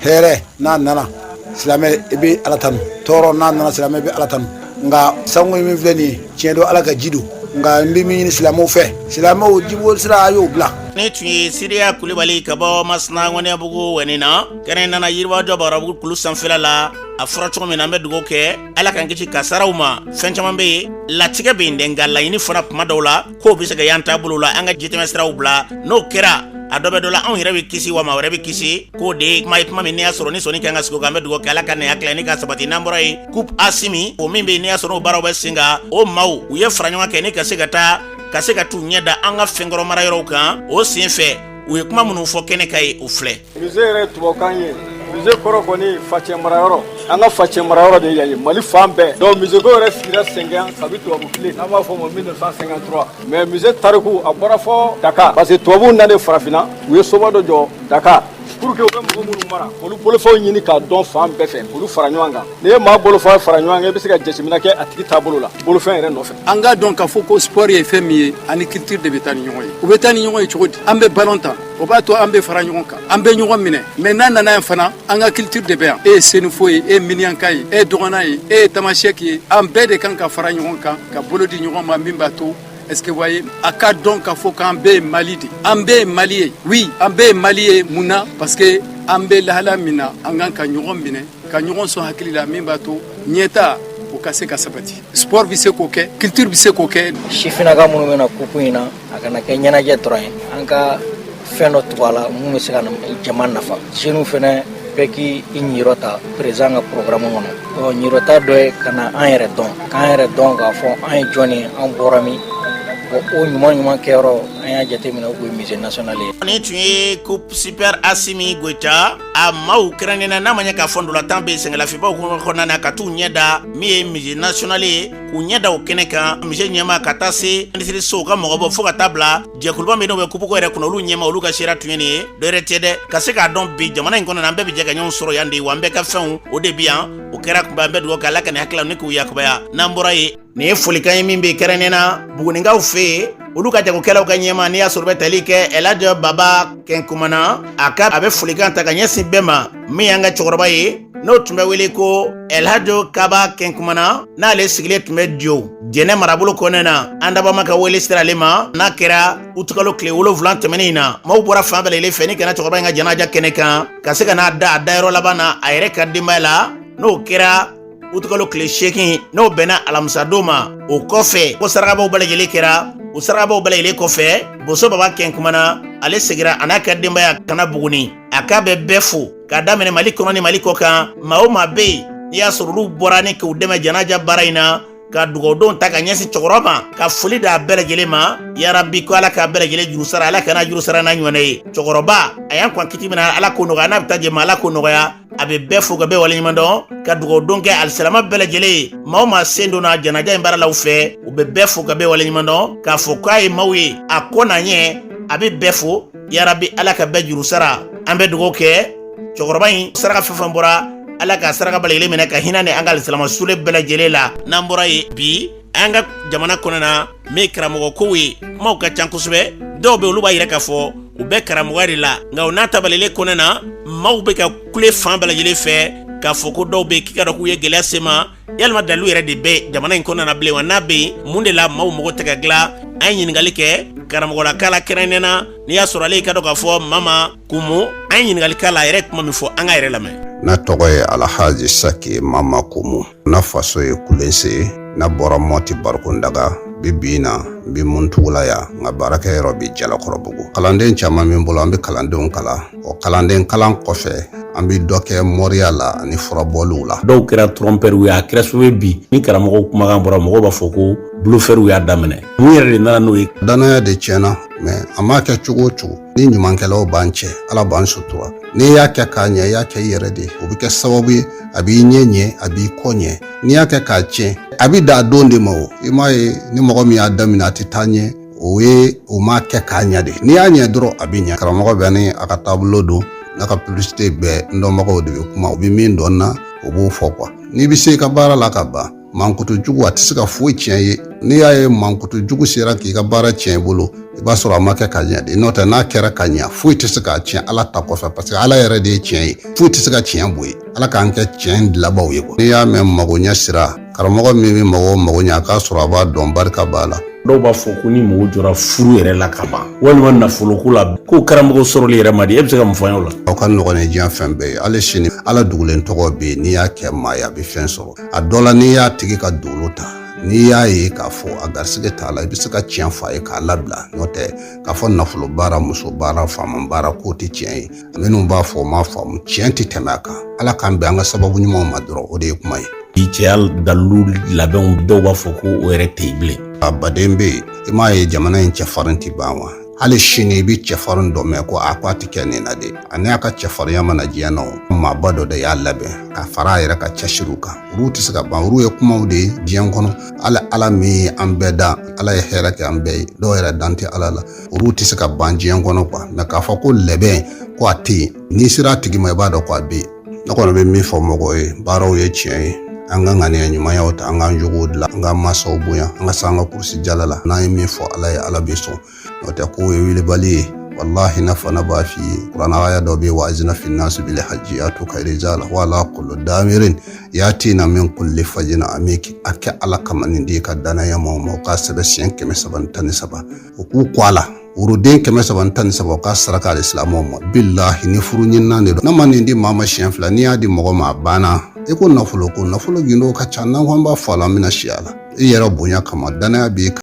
Hɛrɛ n'a nana, silamɛ i bɛ Ala tanu. Tɔɔrɔ n'a nana, silamɛ i bɛ Ala tanu. Nka sanko min filɛ nin ye, tiɲɛ don, Ala ka ji don. Nka n bɛ min ɲini silamɛw fɛ, silamɛw jiboli sira, a y'o bila. Ne tun ye Siriya Kulibali ka bɔ Masina Ŋɔniyabugu wɛni na, kɛnɛ nana Yirimajɔ Barabugu kulu sanfɛla la. A fɔra cogo min na, an bɛ dugawu kɛ Ala k'an kisi kasaraw ma. Fɛn caman bɛ yen, latigɛ bɛ yen dɛ, nka laɲini fana kuma dɔw la k'o bɛ se ka y'an taabolo la, an ka jitɛmɛ siraw bila. N'o kɛra, a dɔ bɛ dɔ la, anw yɛrɛ bɛ kisi wa maa wɛrɛ bɛ kisi. K'o de ye kuma ye, kuma min n'i y'a sɔrɔ ni sɔnni kan ka sigi o kan. An bɛ dugawu kɛ Ala ka nin hakili ni ka sabati. N'an bɔra yen, Coupe Asimi, o min bɛ yen n'i y'a sɔrɔ n'o baaraw bɛ sen kan, o maaw u ye fara ɲɔgɔn kɛ ni ka se ka taa ka se ka t'u ɲɛ da an ka fɛnkɔrɔ mara yɔrɔw kan. O sen fɛ, u ye kuma minnu fɔ kɛnɛ kan ye, o filɛ. Musée yɛrɛ ye tubabukan ye. Musée kɔrɔ kɔni, facɛ marayɔrɔ. An ka facɛ marayɔrɔ de ye yan ye Mali fan bɛɛ. Donc musée ko yɛrɛ sigira sen kan kabi tubabu tile, n'an b'a fɔ o ma 1953. Mais musée tariku, a bɔra fɔ Dakar, parce que tubabuw nalen farafinna, u ye soba dɔ jɔ Dakar pour que u bɛ mɔgɔ minnu mara, olu bolofɛnw ɲini k'a dɔn fan bɛɛ fɛ, k'olu fara ɲɔgɔn kan. N'i ye maa bolofɛn fara ɲɔgɔn kan, i bɛ se ka jateminɛ kɛ a tigi taabolo la bolofɛn yɛrɛ nɔfɛ. An k'a dɔn k'a fɔ ko sport ye fɛn min ye, ani culture de bɛ taa ni ɲɔgɔn ye. U bɛ taa ni ɲɔgɔn ye cogo di? An bɛ ballon tan, o b'a to an bɛ fara ɲɔgɔn kan, an bɛ ɲɔgɔn minɛ. Mais n'a nana yan fana, an ka culture de bɛ yan. E ye senufo ye, e ye miniyanka ye, e ye dɔgɔnɔ ye, e ye tamasɛki ye, an bɛɛ de kan ka fara ɲɔgɔn kan, ka bolo di ɲɔgɔn ma, min b'a to, est-ce que voyez, a ka dɔn k'a fɔ k'an bɛɛ ye Mali de, an bɛɛ ye Mali ye. Oui, an bɛɛ ye Mali ye. Mun na? Parce que an bɛ lahala min na, an kan ka ɲɔgɔn minɛ, ka ɲɔgɔn sɔn hakili la, min b'a to ɲɛta o ka se ka sabati. Sport bɛ se k'o kɛ, culture bɛ se k'o kɛ. Sifinnaka minnu bɛna coupe in na, a kana kɛ ɲɛnajɛ dɔrɔn ye, an ka fɛn dɔ tugu a la mun bɛ se ka jama nafa. Jeunes fɛnɛ bɛɛ k'i ɲiyɔrɔ ta président ka programme kɔnɔ. Ɔ ɲiyɔrɔta dɔ ye ka na an yɛrɛ dɔn, k'an yɛrɛ dɔn k'a fɔ an ye jɔn ye, an bɔra min. Bon, o ɲuman ɲuman kɛyɔrɔ, an y'a jateminɛ o ye musée national ye. Nin tun ye Coupe Super Asimi Goyita a maaw kɛrɛnkɛrɛnnenya n'a ma ɲɛ k'a fɔ ntolantan bɛ sɛgɛnlafibaw kɔnɔna na, ka t'u ɲɛ da min ye musée national ye, k'u ɲɛ da o kɛnɛ kan, musée ɲɛmaa ka taa se minisirisow ka mɔgɔ bɔ, fo ka taa bila jɛkuluba min n'o bɛ coupe ko yɛrɛ kunna, olu ɲɛmaa, olu ka sera tun ye nin ye. Dɔwɛrɛ tɛ dɛ, ka se k'a dɔn bi jamana in kɔnɔ, an bɛɛ bɛ jɛ ka ɲɔgɔn sɔrɔ yan de wa, an bɛɛ ka fɛnw o de bi yan. O kɛra kunba, an bɛ dugawu kɛ Ala ka nin hakilila ni k'u yakubaya. N'an bɔra yen, nin ye folikan ye min bɛ kɛrɛnkɛrɛnnenya na Buguninkaw fɛ yen, olu ka jagokɛlaw ka ɲɛmaa, n'i y'a sɔrɔ bɛ tali kɛ Elhadj Baba Kɛnkumana, a ka a bɛ folikan ta ka ɲɛsin bɛɛ ma. Min y'an ka cɛkɔrɔba ye, n'o tun bɛ wele ko Elhadj Kaba Kɛnkumana, n'ale sigilen tun bɛ Diyo Jɛnɛ marabolo kɔnɔna na, an dabama ka wele sera ale ma. N'a kɛra utukalo tile 7 tɛmɛnen in na, maaw bɔra fan bɛɛ lajɛlen fɛ ni ka na cɛkɔrɔba in ka janaja kɛnɛ kan, ka se ka n'a da a dayɔrɔ laban na a yɛrɛ ka denbaya la. N'o kɛra utukalo tile 8, n'o bɛnna alamisadon ma. O kɔfɛ ko sarakabaw bɛɛ lajɛlen kɛra. O sarakabaw bɛɛ lajɛlen kɔfɛ, Boso Baba Kɛnkumana, ale segira a n'a ka denbaya ka na Buguni. A k'a bɛ bɛɛ fo k'a daminɛ Mali kɔnɔ ni Mali kɔ kan. Maa o maa bɛ yen n'i y'a sɔrɔ olu bɔra ni k'u dɛmɛ janaja baara in na, ka dugawudon ta ka ɲɛsin cɛkɔrɔba ma, ka foli d'a bɛɛ lajɛlen ma. Yarabi, ko Ala k'a bɛɛ lajɛlen juru sara, Ala kana juru sara n'a ɲɔgɔnna ye. Cɛkɔrɔba a y'an kɔn kiti min na, Ala k'o nɔgɔya, n'a bɛ taa jɛma, Ala k'o nɔgɔya. A bɛ bɛɛ fo ka bɛɛ waleɲuman dɔn, ka dugawudon kɛ alisilama bɛɛ lajɛlen ye. Maa o maa sen donna janaja in baara la u fɛ, u bɛ bɛɛ fo ka bɛɛ waleɲuman dɔn, k'a fɔ k'a ye maaw ye a kɔ n'a ɲɛ. A bɛ bɛɛ fo. Yarabi, Ala ka bɛɛ juru sara. An bɛ dugawu kɛ cɛkɔrɔba in, saraka fɛn fɛn bɔra, Ala ka saraka bɛɛ lajɛlen minɛ, ka hinɛ ni an ka alisilama sule bɛɛ lajɛlen la. N'an bɔra yen, bi an ka jamana kɔnɔna na, min ye karamɔgɔ kow ye, kumaw ka ca kosɛbɛ. Dɔw bɛ olu b'a yira k'a fɔ u bɛ karamɔgɔya de la, nka o n'a ta bɛɛ lajɛlen kɔnɔna na, maaw bɛ ka kule fan bɛɛ lajɛlen fɛ k'a fɔ ko dɔw bɛ k'i ka dɔn k'u ye gɛlɛya se ma. Yalima dalilu yɛrɛ de bɛ jamana in kɔnɔna na bilen wa? N'a bɛ yen, mun de la maaw mago tɛ ka dilan? An ye ɲininkali kɛ karamɔgɔlaka la kɛrɛnkɛrɛnnen na, n'i y'a sɔrɔ ale y'i ka dɔn k'a fɔ Mama Kumu. An ye ɲininkali k'a la, a yɛrɛ kuma min fɔ, an k'a yɛrɛ lamɛn. Ne tɔgɔ ye Alhaji Saki Mama Kumu. Ne faso ye Kulense ye. Ne bɔra Mɔti Barikondaga. Bi bi in na, n bɛ Muntugula yan, nka baarakɛyɔrɔ bɛ Jalakɔrɔbugu. Kalanden caman bɛ n bolo, an bɛ kalandenw kalan. O kalanden kalan kɔfɛ, an bɛ dɔ kɛ moriya la ani furabɔliw la. Dɔw kɛra trompeur ye. A kɛra sababu ye bi ni karamɔgɔw kumakan bɔra, mɔgɔw b'a fɔ ko Bluffeurw y'a daminɛ. Mun yɛrɛ de nana n'o ye? Danaya de tiɲɛna, mais a m'a kɛ cogo o cogo, ni ɲumankɛlaw b'an cɛ, Ala b'an sutura. N'i y'a kɛ k'a ɲɛ, i y'a kɛ i yɛrɛ de ye, o bɛ kɛ sababu ye a b'i ɲɛ ɲɛ, a b'i kɔ ɲɛ. N'i y'a kɛ k'a tiɲɛ, a bɛ dan a don de ma. O i m'a ye, ni mɔgɔ min y'a daminɛ, a tɛ taa ɲɛ, o ye o m'a kɛ k'a ɲɛ de. N'i y'a ɲɛ dɔrɔn, a bɛ ɲɛ. Karamɔgɔ bɛ ni a ka taabolo don, n'a ka publicité bɛɛ, n dɔnbagaw de bɛ kuma, u bɛ min dɔn na, u b'o fɔ quoi. N'i bɛ se i ka baara la ka ban, mankutu jugu a tɛ se ka foyi tiɲɛ ye. N'i y'a ye mankutu jugu sera k'i ka baara tiɲɛ i bolo, i b'a sɔrɔ a ma kɛ ka ɲɛ de. N'o tɛ, n'a kɛra ka ɲɛ, foyi tɛ se k'a tiɲɛ Ala ta kɔfɛ, parce que Ala yɛrɛ de ye tiɲɛ ye, foyi tɛ se ka tiɲɛ bɔ yen. Ala k'an kɛ tiɲɛ dilanbaw ye quoi. N'i y'a mɛn magoɲɛ sira, karamɔgɔ min bɛ mɔgɔw mago ɲɛ, a k'a sɔrɔ a b'a dɔn, barika b'a la. Dɔw b'a fɔ ko ni mɔgɔ jɔra furu yɛrɛ la ka ban, walima nafoloko la, ko karamɔgɔ sɔrɔli yɛrɛ ma di. E bɛ se ka mun fɔ an ye o la? Aw ka nɔgɔn ni diɲɛ fɛn bɛɛ ye. Hali sini, Ala dugulen tɔgɔ bɛ yen, n'i y'a kɛ maa ye, a bɛ fɛn sɔrɔ. A dɔ la, n'i y'a tigi ka dolo ta, n'i y'a ye k'a fɔ a garisɛgɛ t'a la, i bɛ se ka tiɲɛ fɔ a ye k'a labila. N'o tɛ, k'a fɔ nafolo baara, muso baara, faama baara, k'o tɛ tiɲɛ ye. Minnu b'a fɔ, o m'a faamu. Tiɲɛ tɛ tɛmɛ a kan. Ala k'an bɛn an ka sababu ɲumanw ma dɔrɔn, o de ye kuma ye. Bi cɛya dalilu labɛnw, dɔw b'a fɔ ko o yɛrɛ tɛ yen bilen. A baden bɛ yen. I m'a ye, jamana in cɛfarin tɛ ban wa? Hali sini i bɛ cɛfarin dɔ mɛn ko a ko a tɛ kɛ nin na de. Ani a ka cɛfarinya mana diɲɛ na, o maaba dɔ de y'a labɛn ka fara a yɛrɛ ka cɛsiriw kan. Olu tɛ se ka ban, olu ye kumaw de ye diɲɛ kɔnɔ. Ala, Ala min ye an bɛɛ dan, Ala ye hɛrɛ kɛ an bɛɛ ye, dɔw yɛrɛ dan tɛ Ala la. Olu tɛ se ka ban diɲɛ kɔnɔ quoi. Mais k'a fɔ ko lɛbɛn ko a tɛ yen, n'i sera a tigi ma, i b'a dɔn ko a bɛ yen. Ne kɔni bɛ min fɔ mɔgɔw ye, baaraw ye tiɲɛ ye, an ka ŋaniya ɲumanyaw ta, an k'an jogow dilan, an k'an mansaw bonya, an ka se an ka kurusi jala la. N'an ye min fɔ Ala ye, Ala bɛ sɔn. N'o tɛ, k'o ye wulibali ye. Wallahi, na fana b'a f'i ye, kuranɛ aya dɔ bɛ yen: wa azina fi nasi bil hajji yatuka rijala wa ala kullu damirin yatina min kulli fajina amiki. A kɛ Ala kama, nin di ka danaya maaw ma, u k'a sɛbɛn siɲɛ 313, u k'u kɔ a la, woroden 313, u k'a saraka ale silamɛw ma. Bilahi, ni furu ɲininan de don, n'a ma nin di maa ma siɲɛ fila, n'i y'a di mɔgɔ ma, a banna. I ko nafolo, ko nafolo gindo ka ca. N'an ko an b'a fɔ a la, an bɛna si a la. I yɛrɛ bonya kama, danaya b'i kan.